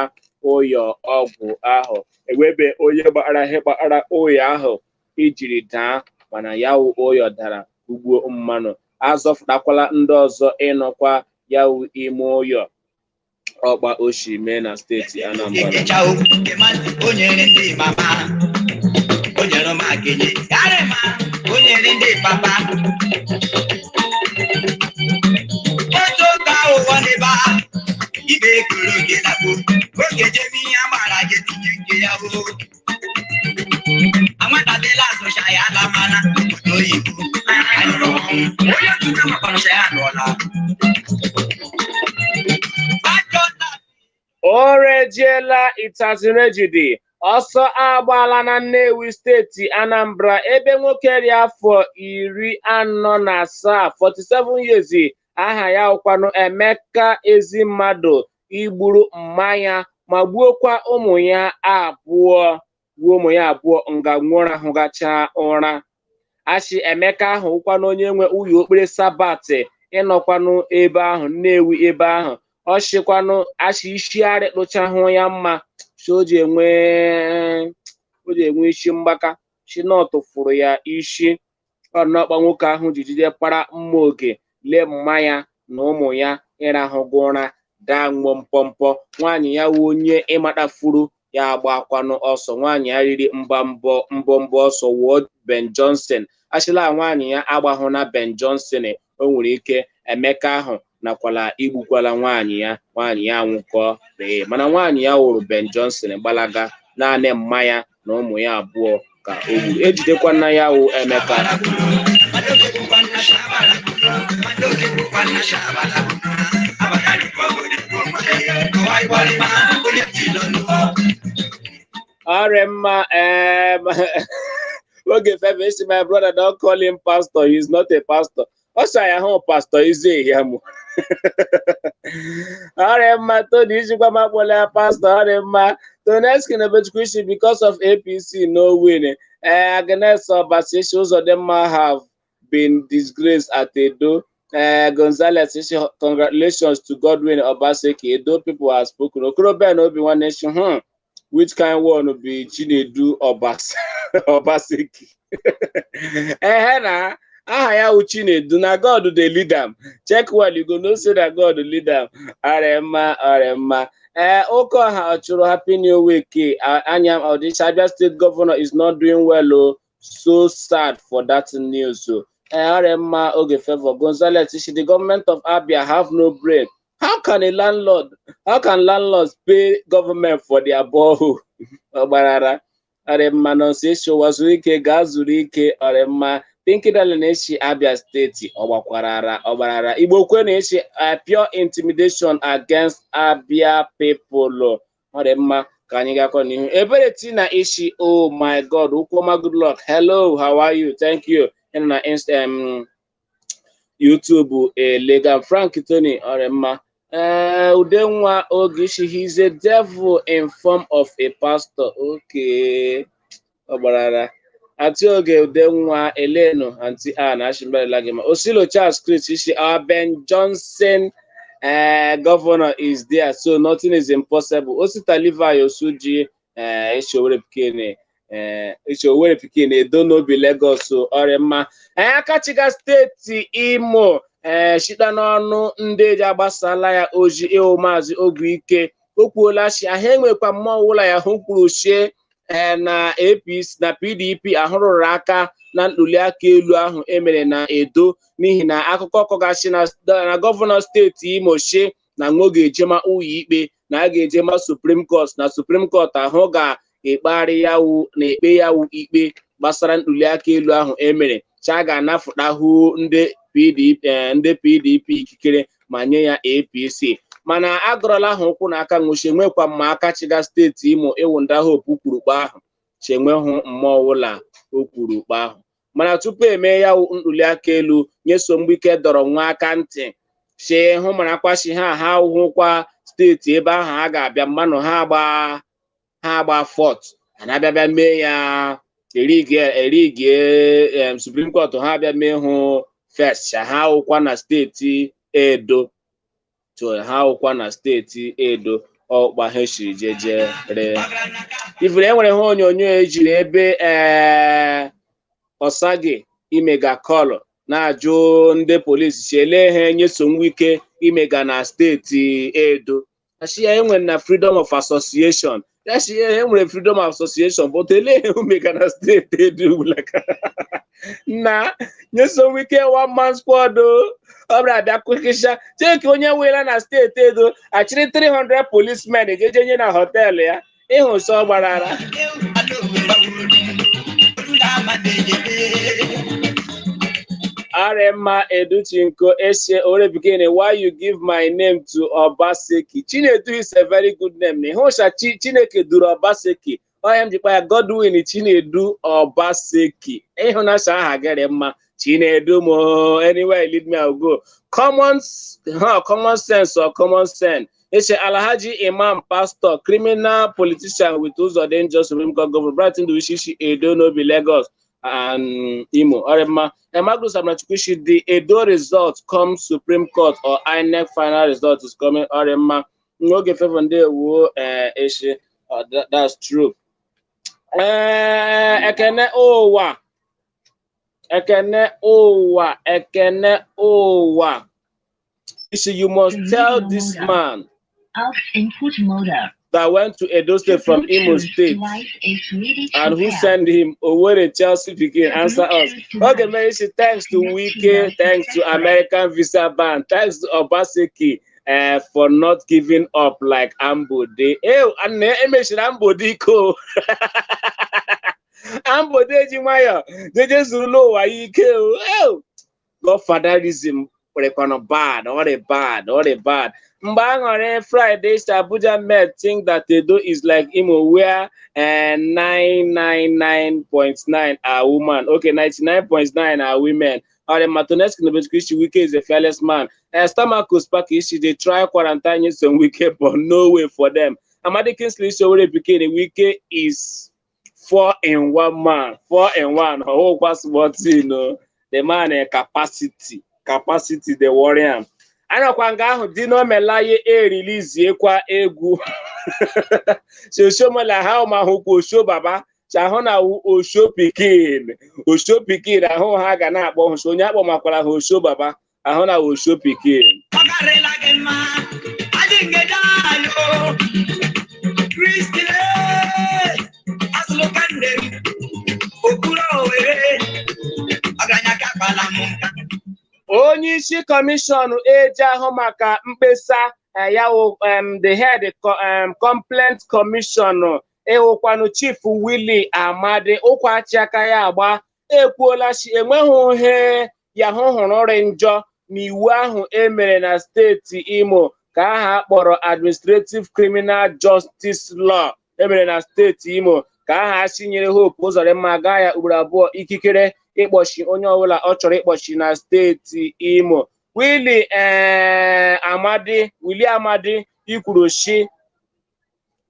ụlọ ọgwụ ahụ ewebe onye gbara ihe gbara ụlọ ahụ ijiri daa mana ya wụ ụyọ dara ugbuo mmanụ azọfụtakwala ndị ọzọ ịnọkwa ya wụ ime ụyọ ọkpa oshi mee na steeti Anambra. Ekecha o o nyere ndị mama, o nyere m akenye karịma, o nyere ndị papa. Otu ụka ụwa n'ebe a ibe ekuru gị lakpo oge jebe ihe agbara gị tinye nke ya o anwatadịla azụcha ya ala mana obodo oyibo anyụrụ ọnwụ onye otuta makwanụcha ya alụọla. O rejiela itazirejidi ọsọ agbaala na Nnewi, steeti Anambra, ebe nwoke dị afọ 47, 47 years, aha ya ụkwanụ Emeka Ezimmadụ igburu mmanya ma gbuokwa ụmụ ya abụọ gbuo ụmụ ya abụọ nga nwụra hụgacha ụra. Achị Emeka ahụ ụkwanụ onye nwe ụyọ okpere Sabat ịnọkwanụ ebe ahụ Nnewi ebe ahụ ọchịkwanụ achị ishigharị kpụchahụ ya mma si o ji enwe isi mgbaka si nọtụ fụrụ ya isi ọnọkpa nwoke ahụ ji jide kpara mma oge lee mma ya na ụmụ ya ịrahụgo ụra daa nwụọ mpọmpọ. Nwaanyị ya wụ onye ịmatafuru ya agbakwanụ ọsọ. Nwaanyị ya riri mbọ mbọ ọsọ wụọ Ben Johnson. Achịla nwaanyị ya agbahụ na Ben Johnson o nwere ike Emeka ahụ nakwala igbukwala nwaanyị ya nwaanyị ya anwụkọ ee mana nwaanyị ya wụrụ Ben Johnson gbalaga naanị mma ya na ụmụ ya abụọ ka o gburu. Ejidekwana ya wụ Emeka. Ọrịa mma. Oge febe isi, my brother, don't call him pastor, he is not a pastor. Ọ sị ya hụ pastor ize ya mụ. Ọrịa mma Tony ijikwa m akpọla ya pastor. Ọrịa mma Toneski na Ebechukwu isi because of APC no win. Agnes Obasi isi Uzodimma have been disgraced at Edo. Gonzales isi congratulations to Godwin Obaseki. Edo people have spoken. Okoroben Obi nwanne isi Which kind one be Chinedu Obas Obaseki? Ehe na aha ya wụ Chinedu na God dey lead am. Check well, you go know say na God lead am. Ọrịa ọrịa. Ee, Okeọha ọ chụrụ happy new week. Anya Ọdịcha Abia State governor is not doing well o. So sad for that news o. Ee, ọrịa mma. Oge Favor Gonzales isi the government of Abia have no brain. How can a landlord, how can landlords pay government for their borehole? Ọgbarara. Ọrịa mma. Nọnso isi ụwa zuru ike gaa zuru ike. Ọrịa mma. Pinky Darling na-eshi Abia Steeti ọgbakwarara ọgbarara. Igbo kwe na-eshi pure intimidation against Abia people. Ọ dị mma, ka anyị gakwa n'ihu. Ebere Tina ishi, oh my God, Ukwoma, good luck. Hello, how are you? Thank you. Ịnọ na Insta, YouTube Elega Frank Tony. Ọ dị mma. Ee, Udenwa Ogechi, he's a devil in form of a pastor. Okay, ọgbarara. Aunty Oge Udenwa Eleno, Aunty Anna Ashimbarela Gima. Osilo Charles Chris ishi our Ben Johnson governor is there, so nothing is impossible. Osita Levi Osuji, ishi Owerri Pikine, ishi Owerri Pikine, Edo no be Lagos, so ọrịa mma. Akachiga steeti Imo, shita n'ọnụ ndị eji agbasala ya oji ịhụ Maazị Oguike. O kwuola shi ahụ enwekwa mmụọ ụlọ ya hụ kwuru shie na APC na PDP ahụrụrụ aka na ntuliaka elu ahụ emere na Edo, n'ihi na akụkọ kọgachi na gọvanọ steeti Imo shi na nwo ga-ejema ụlọ ikpe, na a ga-ejema Supreme Court, na Supreme Court ahụ ga-ekpegharị ya wu na ekpe ya wu ikpe gbasara ntuliaka elu ahụ emere cha ga-anafụtahụ ndị PDP, ndị PDP ikikere ma nye ya APC. Mana agọrọla ahụ ụkwụ na aka nwụchi enwekwa mma aka chiga steeti Imo ịwụ nda Hope kwuru kpa ahụ chenwehụ mmụọ ọwụla o kwuru kpa ahụ. Mana tupu eme ya ntuliaka elu, Nyesom Wike dọrọ nwa aka ntị si hụ marakwa si ha ha hụkwa steeti ebe ahụ ha ga-abịa mmanụ ha agba fọt na-abịa bịa mee ya erigie erigie Supreme Court ha abịa mee hụ first ha hụkwa na steeti Edo, so ha hụkwa na steeti Edo ọkpa ha siri jeje ree ifuru. Enwere ha onyonyo ejiri ebe ee Osage imega kọlụ na-ajụ ndị polisi si ele ha Nyesom Wike imega na steeti Edo. Asị ya enwere na freedom of association. Ya si ya enwere freedom of association, but ele ha umega na steeti Edo na Nyesom Wike one man squad o. Ọ bịara abịa kwekesha cheki onye weela na steeti Edo achịrị 300 policemen ejeje nye na họteelụ ya ịhụ sọ gbarara. Arema Educhinko Eshe Orebikene, why you give my name to Obaseki? Chinedu is a very good name. Ihusha Chineke duru Obaseki. Onye m jikwa ya Godwin Chinedu Obaseki. Ịhụnasha aha gịrị mma. Chinedu mo, anywhere you lead me, I will go. Common, huh, common sense or common sense. Eshe Alhaji Imam Pastor, criminal politician with Uzodinjo Supreme Court Governor Brighton Duwishishi Edo no be Lagos and Imo. Orema Emagus Amrachukwushi, the Edo result comes Supreme Court or INEC final result is coming. Orema n'oge favor ndewo Eshe, that's true. Ekene ụwa, Ekene ụwa, Ekene ụwa. Isi, you must tell this man Aux input mode. That went to Edo State from Imo Bluetooth State device is ready to and who pair. Sent him Owerri Chelsea pikin, answer us. Bluetooth Okay, device Mary, thanks to connect to Wike, device thanks to successfully. American visa ban, thanks to Obaseki for not giving up like Ambode. Eh, and emechiri Ambode iko. Ambode ji nwayọ jeje zuru n'ụwa ya ike o. Eh, Godfatherism kwerekwana bad, ọ dị bad, ọ dị bad. Mgbe aṅụrị Friday si Abuja met think that Edo is like Imo where 999.9 are women. Okay, 99.9 are women. Or Matoneski Nobetikushi Wike is a fearless man. Stomachus Pakishi, they try quarantine some Wike, but no way for them. Amadi Kingsley Showore Pikini, Wike is four in one man. Four in one. Oh, what's what you know? The man capacity. Capacity, the warrior. Anọkwa nga ahụ Dino Melaye eriliziekwa egwu. Si Oshiomhole ahụ ma hụkwa Osho Baba, si ahụ na wụ Osho Pikin. Osho Pikin ahụ ha ga na-akpọ hụ, si onye akpọmakwara ha Osho Baba, ahụ na wụ Osho Pikin. Ọ garịla gị mma, adị ngede ayo. Kristi asụlụka nne m, okpuru Owere, ọgaranya ka akpala m nka. Onye isi kọmishọn eji ahụ maka mkpesa, ya wụ the head complaint commission, ịwụkwanụ Chief Willie Amadi ụkwachi aka ya agba, ekwuola si enweghị ihe ya hụ hụrụ rị njọ n'iwu ahụ emere na steeti Imo ka aha akpọrọ Administrative Criminal Justice Law emere na steeti Imo, ka aha si nyere Hope Uzodimma gaa ya ugboro abụọ ikikere ịkpọchi onye ọbụla ọ chọrọ ịkpọchi na steeti Imo. Willie Amadi, Willie Amadi ikwuru shi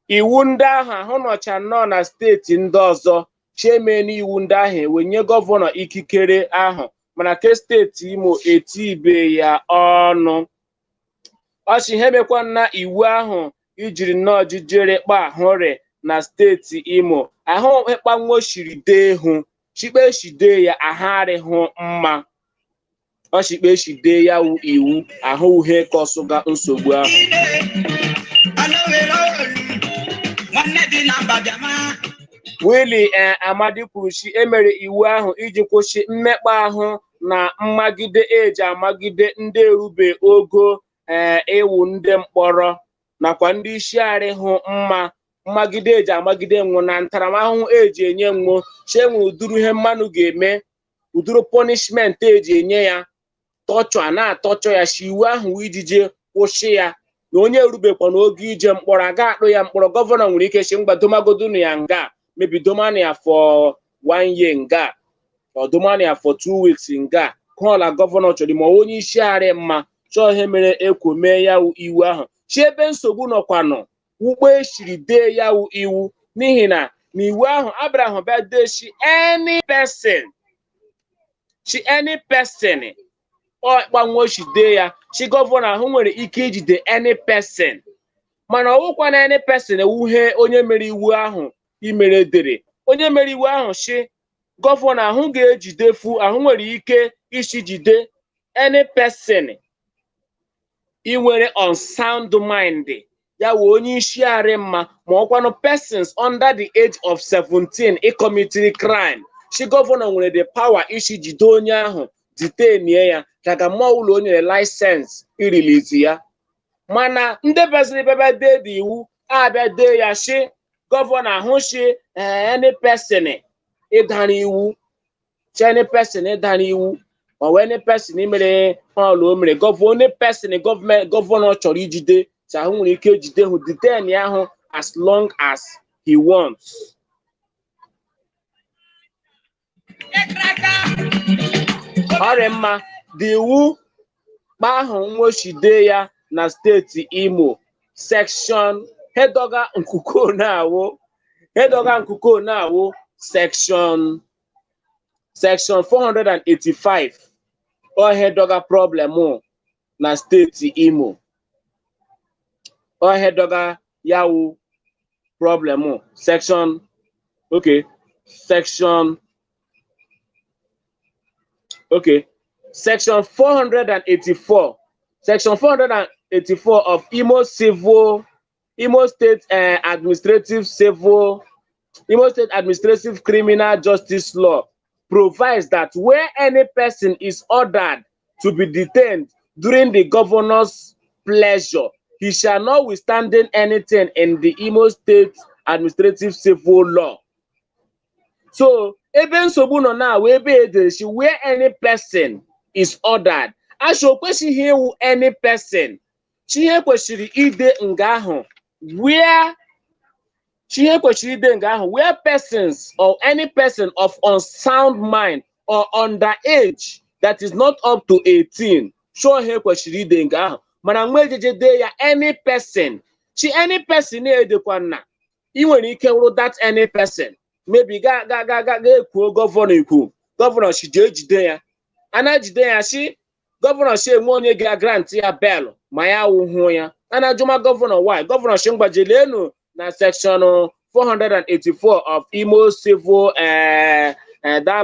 iwu ndị ahụ ahụ nọcha nnọọ na steeti ndị ọzọ chieme n'iwu ndị ahụ ewenye gọvanọ ikikere ahụ, mana ke steeti Imo etibe ya ọnụ. Ọchị ihe mekwa na iwu ahụ ijiri nnọọ jijere kpa ahụrị na steeti Imo ahụ ịkpanwo shiri dee hụ chikpe shide ya ahụ mma ọchịkpe shide ya wụ iwu ahụ uhie kọsụga nsogbu ahụ. Alowere olu, nwanne dị na mba bịama. Willie Amadi kwuru si emere iwu ahụ iji kwụsị mmekpa ahụ na mmagide eji amagide ndị erube ogo ịwụ ndị mkpọrọ nakwa ndị isi arịhụ mma, mmagide eji amagide nwụ na ntaramahụhụ eji enye nwụ chenwe ụdụrụ ihe mmanụ ga-eme, ụdụrụ punishment eji enye ya tọchọ a na-atọchọ ya. Si iwu ahụ ijije kwụsị ya na onye erubekwa n'oge ije mkpọrọ aga akpụ ya mkpọrọ. Gọvanọ nwere ike si mgbadomagodunu ya nga, maybe domani ya for one year nga or domani ya for 2 weeks nga kọla gọvanọ chọrọ, ma onye isi arị mma chọọ ihe mere ekwo mee ya wụ iwu ahụ. Chi ebe nsogbu nọkwanụ wukpo eshiri dee ya wụ iwu, n'ihi na n'iwu ahụ Abraham bịa dee shi any person, chi any person ọ gbanwe dee ya chi gọvanọ ahụ nwere ike ijide any person, mana ọwụkwa na any person ewuhe onye mere iwu ahụ imere dere. Onye mere iwu ahụ shi gọvanọ ahụ ga-ejidefu ahụ nwere ike isi jide any person inwere unsound mind, ya wụ onye isi arị mma, ma ọkwanụ persons under the age of 17 ịcommitiri crime. Chi gọvanọ nwere the power isi jide onye ahụ, detainie ya daga mmụọ ụlọ o nyere license irelease ya. Mana ndị beziri bebe dee dị iwu abịa dee ya shi gọvanọ ahụ shi any person ịdara iwu, chi any person ịdara iwu ma ọ any person mere ọlụ o mere gọvanọ, onye person gọọmenti gọvanọ chọrọ ijide, chi ahụ nwere ike jide hụ, detain ya ahụ as long as he wants. Ọrịa mma dị iwu kpa ahụ nwochide ya na steeti Imo section hedoga nkuko na-awụ hedoga nkuko na-awụ section 485 ọ hedoga problem na steeti Imo, ọ hedoga yawu problem section, okay, section, okay, section 484, section 484 of Imo State Administrative Civil, Imo State Administrative Criminal Justice Law provides that where any person is ordered to be detained during the governor's pleasure, he shall notwithstanding anything in the Imo State Administrative Civil Law. So ebe nsogbu nọ na wee ebe edere si where any person is ordered, asha o kwesịghị ịwụ any person. Chi ihe kwesịrị ide nga ahụ where, chi ihe kwesịrị ide nga ahụ where persons or any person of unsound mind or underage that is not up to 18 chọọ ihe kwesịrị ide nga ahụ. Mana nwa ejeje dee ya any person, chi any person na-edekwa na ị nwere ike wụrụ that any person maybe ga ga ga ga ga ekwuo gọvanọ, ekwu gọvanọ si jee jide ya, a na-ejide ya, si gọvanọ si enwe onye ga grant ya bail ma ya wụhụ ya. A na-ajụma governor why. Governor Shingbajelenu na section 484 of Imo Civil that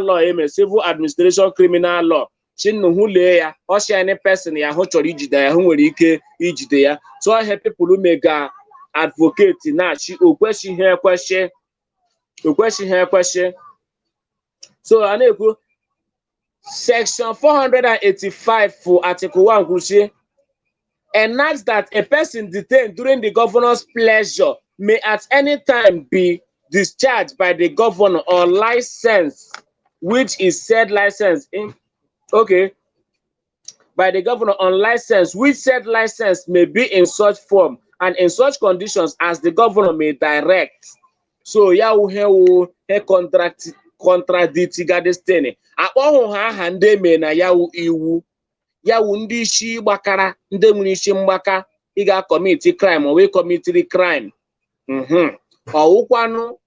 law eme Civil Administration Criminal Law. Chinnu lee ya, ọsị any person ya hụ chọrọ ijide ya, hụ nwere ike ijide ya. So ihe people mega advocate na-achị okwesịghị ekwesị, okwesịghị ekwesị. So a na-ekwu section 485 for article 1 kwuru enacts that a person detained during the governor's pleasure may at any time be discharged by the governor or license, which is said license in okay by the governor on license, which said license may be in such form and in such conditions as the governor may direct. So ya wụ he contract contradict this thing. Akpọhụ ha aha ndị eme na ya wụ iwu, ya wụ ndị isi gbakara, ndị nwere isi mgbaka, ị ga-commit crime or wee commitiri crime. Ọwụkwanụ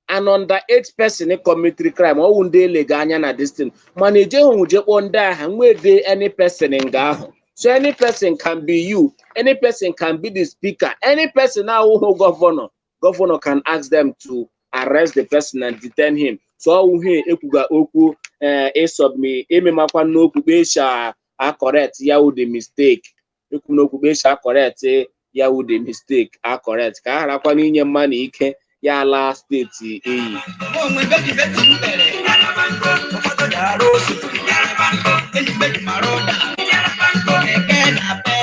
an underage person commitiri crime, ọwụ ndị elega anya na this thing. Mana ejeghị je kpọọ ndị agha nwede any person nga ahụ. So any person can be you, any person can be the speaker, any person awụhụ governor. Governor can ask them to arrest the person and detain him. So ọwụ he ekwuga okwu ịsubmit ememakwa n'okwu kpesha a correct ya wụ the mistake. Ekwu n'okwu kpesha correct ya wụ the mistake a correct ka a gharakwa n'inye mmanụ ike ya ala steeti eyi. Onwe beji beji mbere, ụfọdụ na-arụ otu, enyi beji mara ụda, eke na pe.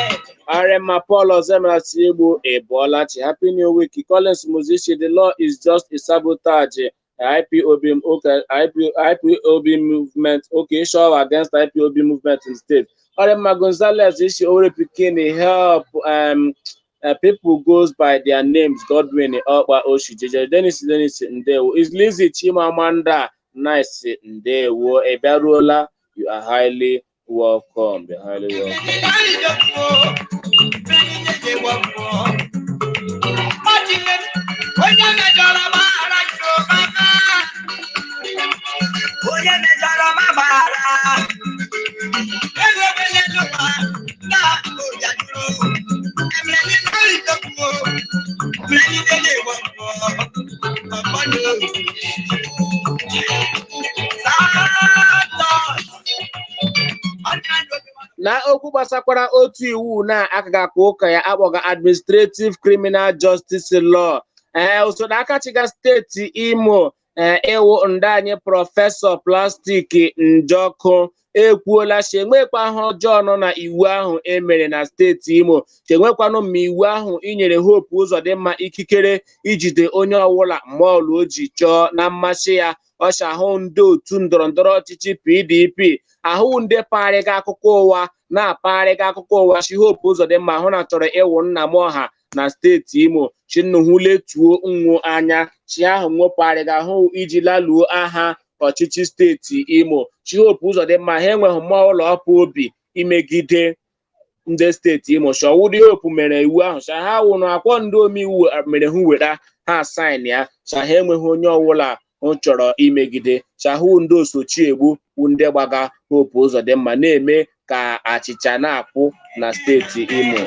Arema Paul Ozemra Tiegbu Ebolachi. Happy New Week. Collins Muzishi, the law is just a sabotage. IPOB, okay, IPOB movement, okay, show against IPOB movement in state. Arema Gonzalez, Ishi Ore Pikini, help people goes by their names. Godwin, Okpa Oshi, Jeje, Dennis, Dennis, Ndewo. Is Lizzie Chimamanda, nice, Ndewo. Eberuola, you are highly welcome. You're highly welcome. Onye mejọrọ ma gbaghara. Ewebele n'ụwa na obiajuru. Emere n'ime ìjọkwu. Emere n'ime ìwọ̀nwọ̀. Ọ̀pọ̀lọpọ̀. Sátọ̀. Na okwu gbasakwara otu iwu na-akaghị aka ụka ya akpọga Administrative Criminal Justice Law. Ee, usoro aka chiga steeti Imo, ee, ịwụ ndị anyị Prọfesọ Plastik Njọkụ ekwuola si enwekwa aha ọjọọ nọ na iwu ahụ emere na steeti Imo, chenwekwanụ ma iwu ahụ inyere Hope Uzodimma ikikere ijide onye ọwụla mọọlụ o ji chọọ na mmasị ya. Ọcha ahụ ndị otu ndọrọndọrọ ọchịchị PDP ahụ ndị pagharịga akụkọ ụwa na-apagharịga akụkọ ụwa si Hope Uzodimma hụ na chọrọ ịwụ nna m ọha na steeti Imo, chinnuhu letuo nwu anya chi ahụ nwopagharịga ahụ iji laluo aha ọchịchị steeti Imo. Chi Hope Uzodimma ha enweghị mmụọ ụlọ ọpụ obi imegide ndị steeti Imo. Shọwụdị Hope mere iwu ahụ sha ha wụrụ akwọ ndị omeiwu mere hụ were ha sain ya, sha ha enweghị onye ọwụla hụ chọrọ imegide, shahụ ndị osochiegbu wụ ndị gbaga Hope Uzodimma na-eme ka achịcha na-akwụ na steeti Imo.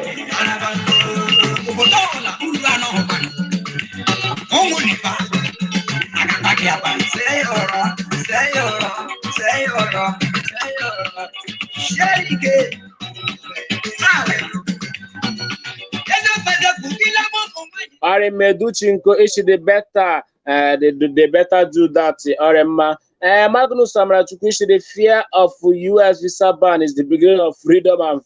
Obodo ọbụla uru anọ hụkwana. Ụmụ Lipa, agakpa gị akpa. Seyọrọ, seyọrọ, seyọrọ, seyọrọ. Sie ike. Sawe. Eze fede kukila mụ mụ. Arimeduchinko ishi the better, the better do that. Orema. Magnus Samarachukwu ishi the fear of US visa ban is the beginning of freedom and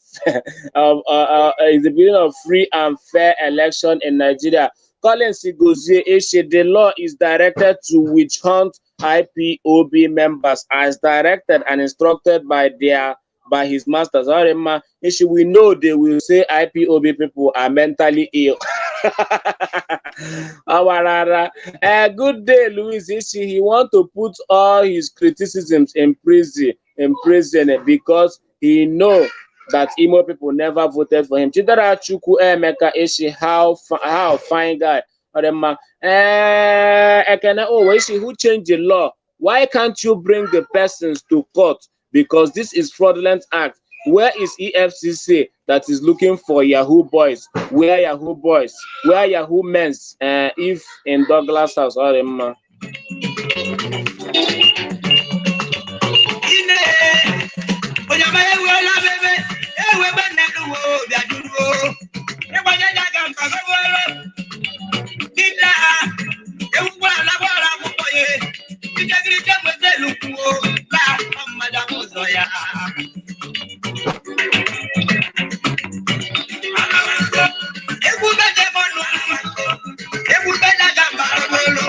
is the beginning of free and fair election in Nigeria. Collins Igozie ishi the law is directed to witch hunt IPOB members as directed and instructed by their by his masters. Orema ishi we know they will say IPOB people are mentally ill. Awarara. Good day, Louis Ishi. He want to put all his criticisms in prison because he know that Imo people never voted for him. Chidera Chukwu Emeka Ishi, how fine guy. Orema. Ekene Owo Ishi, who changed the law? Why can't you bring the persons to court? Because this is fraudulent act. Where is EFCC that That is looking for Yahoo boys. Where Yahoo boys? Where Yahoo men's? If in Douglas House, ọ dị mma. Ine, onyama ewela bebe, ewe bene nuwo bịaduru. Ịgbanye ya ga mba gọbọrọ. Ina, ewu gwara gwara akwụkwọ ya. Ijegirije nweta elu kwuo, la mmadụ ụzọ ya. Egwu bene mọnụ, egwu bene ga mba gọbọrọ.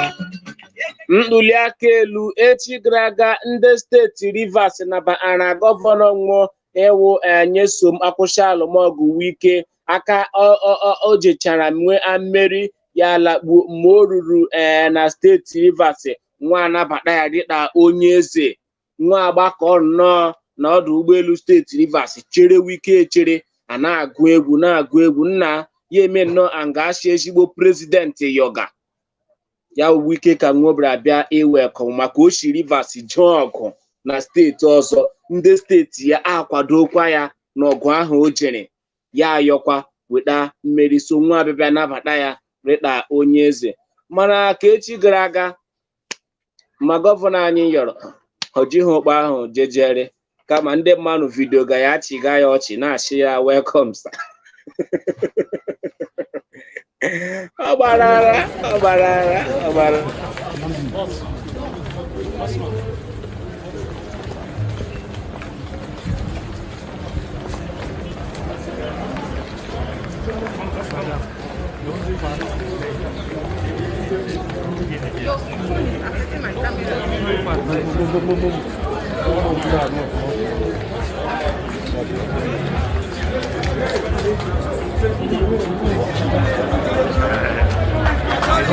Ntuli aka elu echi gara aga, ndị steeti Rivers nabatara gọvanọ nwụọ ewu Nyesom Akwụsịalụmọgụ Wike aka o jechara nwee mmeri ya lakpuo mgbe o ruru na steeti Rivers. Nwa anabata ya dịka onye eze. Nwa agbakọ nnọọ na ọdụ ụgbọelu steeti Rivers chere Wike echere, a na-agụ egwu na-agụ egwu nna ya eme nnọọ angashi ezigbo president yoga ya. Wike ka nwobere abịa iwekọ maka o si Rivers jee ọgụ na steeti ọzọ, ndị steeti ya akwadokwa ya n'ọgụ ahụ o jere ya ayọkwa weta mmeri. So nwa abịabịa nabata ya rịta onye eze. Mana ka echi gara aga ma gọvanọ anyị yọrọ ọ jighị ụkpa ahụ jejere, kama ndị mmadụ video ga ya chịga ya ọchị na-achị ya welcome sir. Ọ gbara ara, ọ gbara ara, ọ gbara.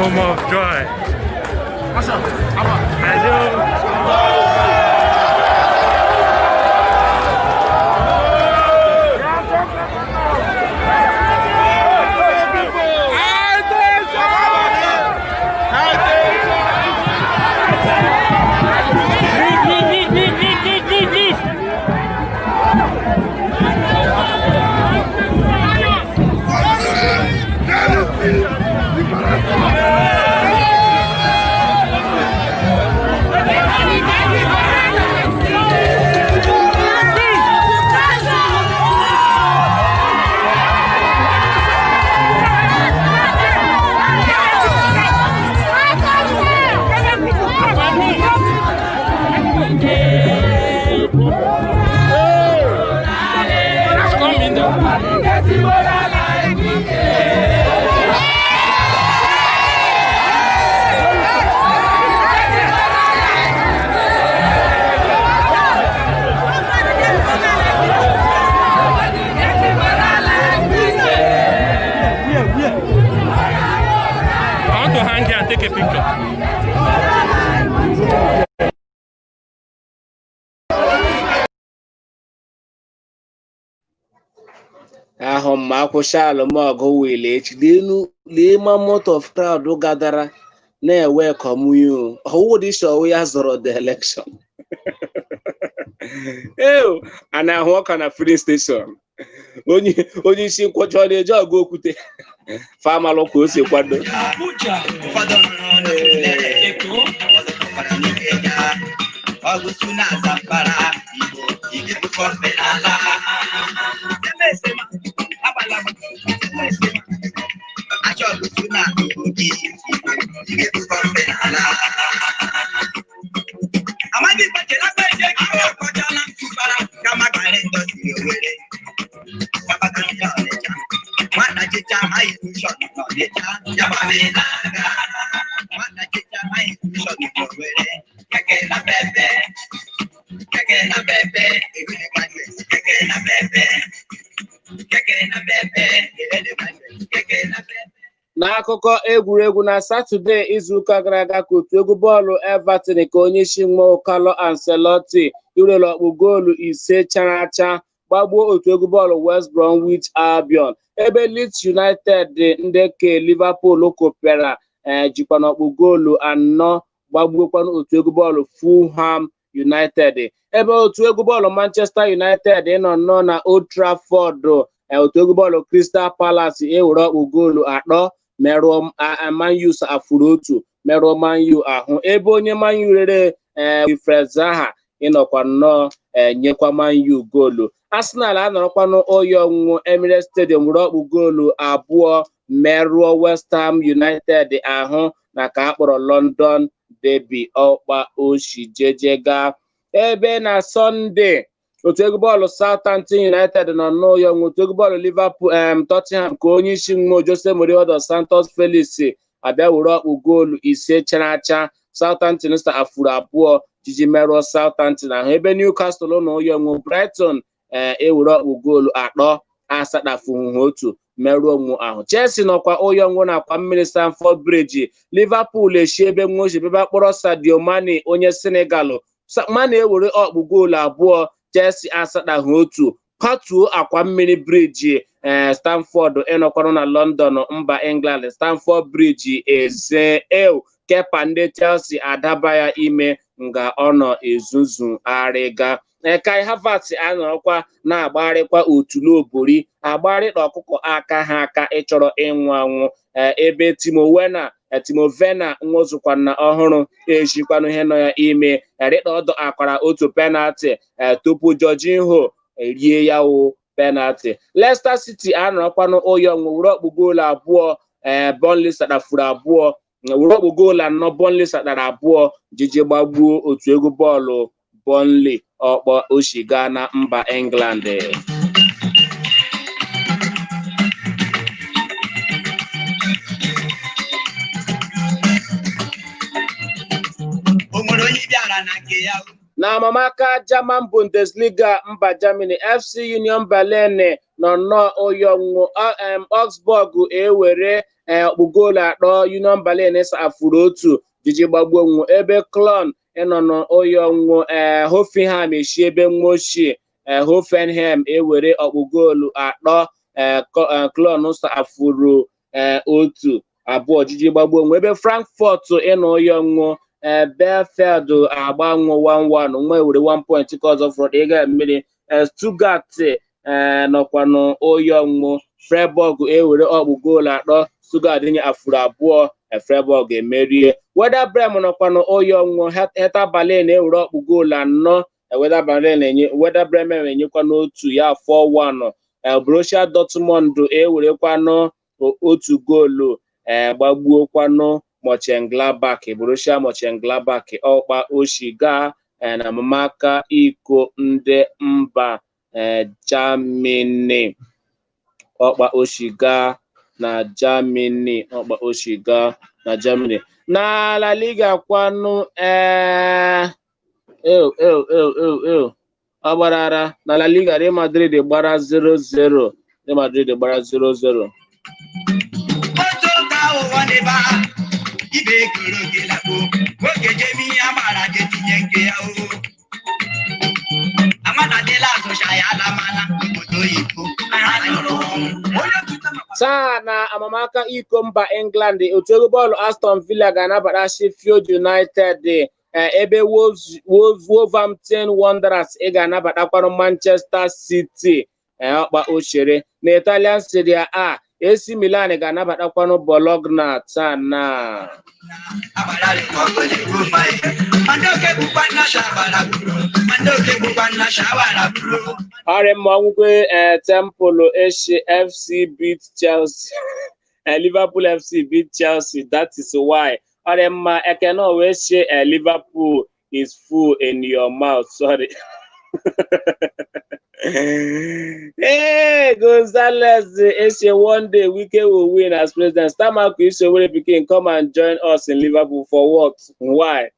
Home of joy. What's up? Hello. I want to hang here and take a picture. Ahụ ma akwụsị alụmọgụ wele echi leenu lee mammoth of crowd gadara na-ewe kọmuyu ọwụdịsị ọwụ ya zọrọ the election. Eo a na-ahụ ọka na filling station, onye onye isi nkwọcha ọ na-eji ọgụ okwute famalụ ka o si kwado. Abuja, ụfọdụ rụrụ n'Owerri, Eko, ụfọdụ rụkwara n'Ikeja, Ọgụsụ na Zamfara, Igbo, Igbo omenala. Emesema, agbala m, emesema. Achọ ọgụsụ na Kogi, Igbo, Igbo omenala. Amadi gbajere agba eje gị akọchala ntụbara kama gbara ndọsiri Owerri. Gbabata ndị Ọnịcha. Nwata chicha high institution n'Ọnịcha, yabamina aga. Nwata chicha high institution n'Owerri, keke na pepe. Keke na pepe, ebili graduate, keke na pepe. Keke na pepe, ebili graduate, keke na pepe. N'akụkọ egwuregwu na Satọde izuụka gara aga ka otu egwu bọọlụ Everton ka onye isi nwa Carlo Ancelotti irelu ọkpụ goolu 5 chara acha gbagbuo otu egwu bọọlụ West Bromwich Albion, ebe Leeds United ndị ke Liverpool kụpịara jikwa n'ọkpụ goolu 4 gbagbuokwanụ otu egwu bọọlụ Fulham United, ebe otu egwu bọọlụ Manchester United nọ nnọọ na Old Trafford. Otu egwu bọọlụ Crystal Palace ewere ọkpụ goolu 3 merụọ Man U afụrụ 1 merụọ Man U ahụ, ebe onye Man U rere Wilfred Zaha ịnọkwa nnọọ nyekwa Man U goolu. Arsenal anọrọkwanụ oyi ọnwụnwụ Emirates Stadium were ọkpụ goolu 2 merụọ West Ham United ahụ na ka a kpọrọ London Derby ọkpa oshi jeje gaa. Ebe na Sọnde otu egwu bọọlụ Southampton United nọ n'ụyọ nwe otu egwu bọọlụ Liverpool Tottenham ka onye isi nwe Jose Mourinho dos Santos Felix abịa were ọkpụ goolu 5 chara acha Southampton sa afụrụ 2 jiji merụọ Southampton ahụ. Ebe Newcastle na ụyọ nwe Brighton ewere ọkpụ goolu 3 asatafuhu 1 merụọ onwe ahụ. Chelsea nọkwa ụyọ nwụ na akwa mmiri Stamford Bridge. Liverpool eshi ebe nwochi ebe akpọrọ Sadio Mane onye Senegal Mane ewere ọkpụ goolu 2 Chelsea asataghị 1 kwatuo akwa mmiri briji Stamford ịnọkwarụ na London mba England. Stamford Bridge eze ew Kepa ndị Chelsea adaba ya ime nga ọ nọ ezuzu arịga. Kai Havertz anọrọkwa na-agbarịkwa otulobori agbarịta ọkụkọ aka ha aka ịchọrọ ịnwụ anwụ. Ebe Timo Werner nwozukwana ọhụrụ ejikwanụ ihe nọ ya ime rịta ọdọ akwara otu penalti tupu Jorginho rie ya wụ penalti. Leicester City anọrọkwanụ ụyọ were ọkpụ goolu 2 Burnley satafuru 2 were ọkpụ goolu 4 Burnley satara 2 jiji gbagbuo otu egwu bọọlụ Burnley ọkpọ oshiga na mba England. Na amamaka German Bundesliga mba Germany, FC Union Berlin nọ nnọọ ụyọ nwụ Augsburg ewere ọkpụ goolu 3 Union Berlin afụrụ 1 jiji gbagbuo nwụ. Ebe Cologne ịnọ n'ụyọ nwụ Hoffenheim eshi ebe nwa ochie Hoffenheim ewere ọkpụ goolu 3 Cologne afụrụ 1 2 jiji gbagbuo nwụ. Ebe Frankfurt ịnọ ụyọ nwụ Bielefeld agba nwụ 1-1 nwa ewere 1 point ka ọzọ fọrọ ịga mmiri. Stuttgart nọkwanụ ụyọ nwụ Freiburg ewere ọkpụ goolu 3 Stuttgart nye afụrụ 2 Freiburg emerie. Werder Bremen nọkwanụ ụyọ nwụ Hertha Berlin ewere ọkpụ goolu 4 Werder Bremen enyekwa n'otu ya 4-1. Borussia Dortmund ewerekwanụ 1 goolu gbagbuokwanụ Mönchengladbach Borussia Mönchengladbach ọkpa oshiga na amamaka iko ndị mba Germany ọkpa oshiga na Germany ọkpa oshiga na Germany. Na La Liga kwanụ ọ gbarara na La Liga Real Madrid gbara 0-0 Real Madrid gbara 0-0. Taa na amamaka iko mba England, otu egwu bọọlụ Aston Villa ga-anabata Sheffield United, ebe Wolverhampton Wanderers ị ga-anabatakwanụ Manchester City ọkpa ochere. Na Italian Serie A, AC Milan ga-anabatakwanụ Bologna taa na. Ọrịa mmanwụ Temple Eshi FC beat Chelsea. Liverpool FC beat Chelsea, that is why. Ọrịa mma Ekene wee sị Liverpool is full in your mouth. Sorry. Hey, Gonzalez, Eshe, one day Wike will win as president. Stamako Isowere pikin, come and join us in Liverpool for what? Why?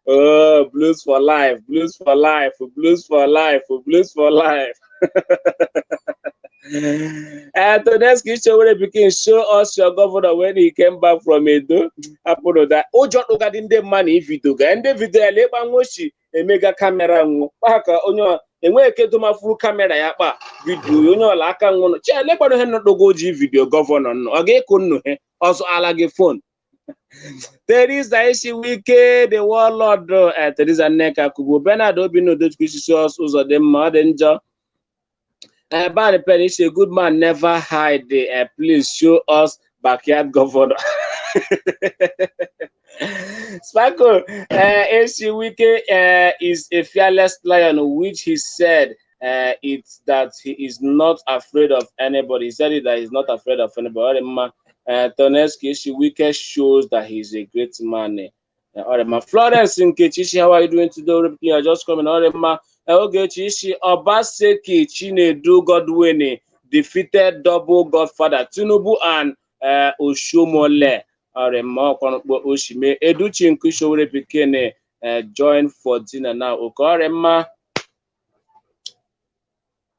Oh, blues for life, blues for life, blues for life, blues for life. And Toneski Isowere pikin, show us your governor when he came back from Edo. Apollo that. Oh, John Ogadinde man, if you do, and David Leba Moshi, Emega camera, Paka, Onyo. Enweghị ike domafuru kamera ya kpa vidiyo onye ọla aka nwụnụ chielekwado ihe nọdogo ji vidiyo gọvanọ nọ ọ ga-eko nnu he ọzọ ala gị fon. Teresa Ishiwike the warlord, Teresa Nneka Kugbo, Bernard Obinna Odochukwu Isisi ụzọ dị mma ọ dị njọ. Barry Penny is a good man, never hide. Please show us backyard governor. Sparkle, AC Wike is a fearless lion, which he said it's that he is not afraid of anybody. He said it that he's not afraid of anybody. Toneski AC Wike shows that he's a great man. Orema Florence Nkechi, how are you doing today? You are just coming. Orema Ogechi Ishi Obaseki Chinedu Godwin defeated double godfather Tinubu and Oshiomhole. Orema Okwanukpo Oshime Educhi Nkushowere Pikene join for dinner now. Okay, Orema,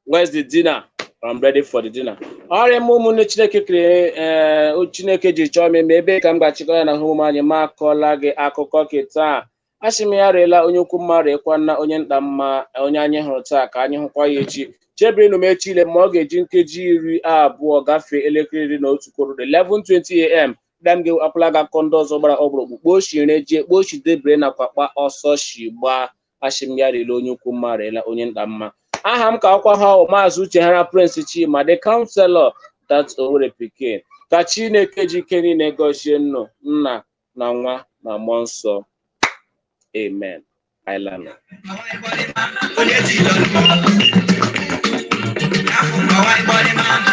where's the dinner? I'm ready for the dinner. Ọrịa m ụmụnne Chineke kere ee Chineke ji chọọ m eme ebe ka m ga-achịkọ ya na hụ ụmụ anyị ma akọla gị akụkọ ke taa. Asị m ya rịela onye ukwu mma rịekwa na onye nta mma onye anyị hụrụ taa ka anyị hụkwa ya echi. Chebirinu m echi ile ma ọ ga-eji nkeji 20 gafee elekere 11 kwụrụ 11:20 a.m. Bịa m ga-akwụla gị akụkọ ndị ọzọ gbara ọkpụrụkpụ kpochire jie kpochi debere nakwa kpa ọsọ shi gbaa. Asị m ya rịela onye ukwu mma rịela onye nta mma. Aha m ka akwa ha Maazị Uche Hara Prince Chima, the counselor, that Owerri pikin. Ka Chineke ji ike niile gọzie nnụ nna na nwa na mmụọ nsọ. Amen. Island. Onye ji lọrọ.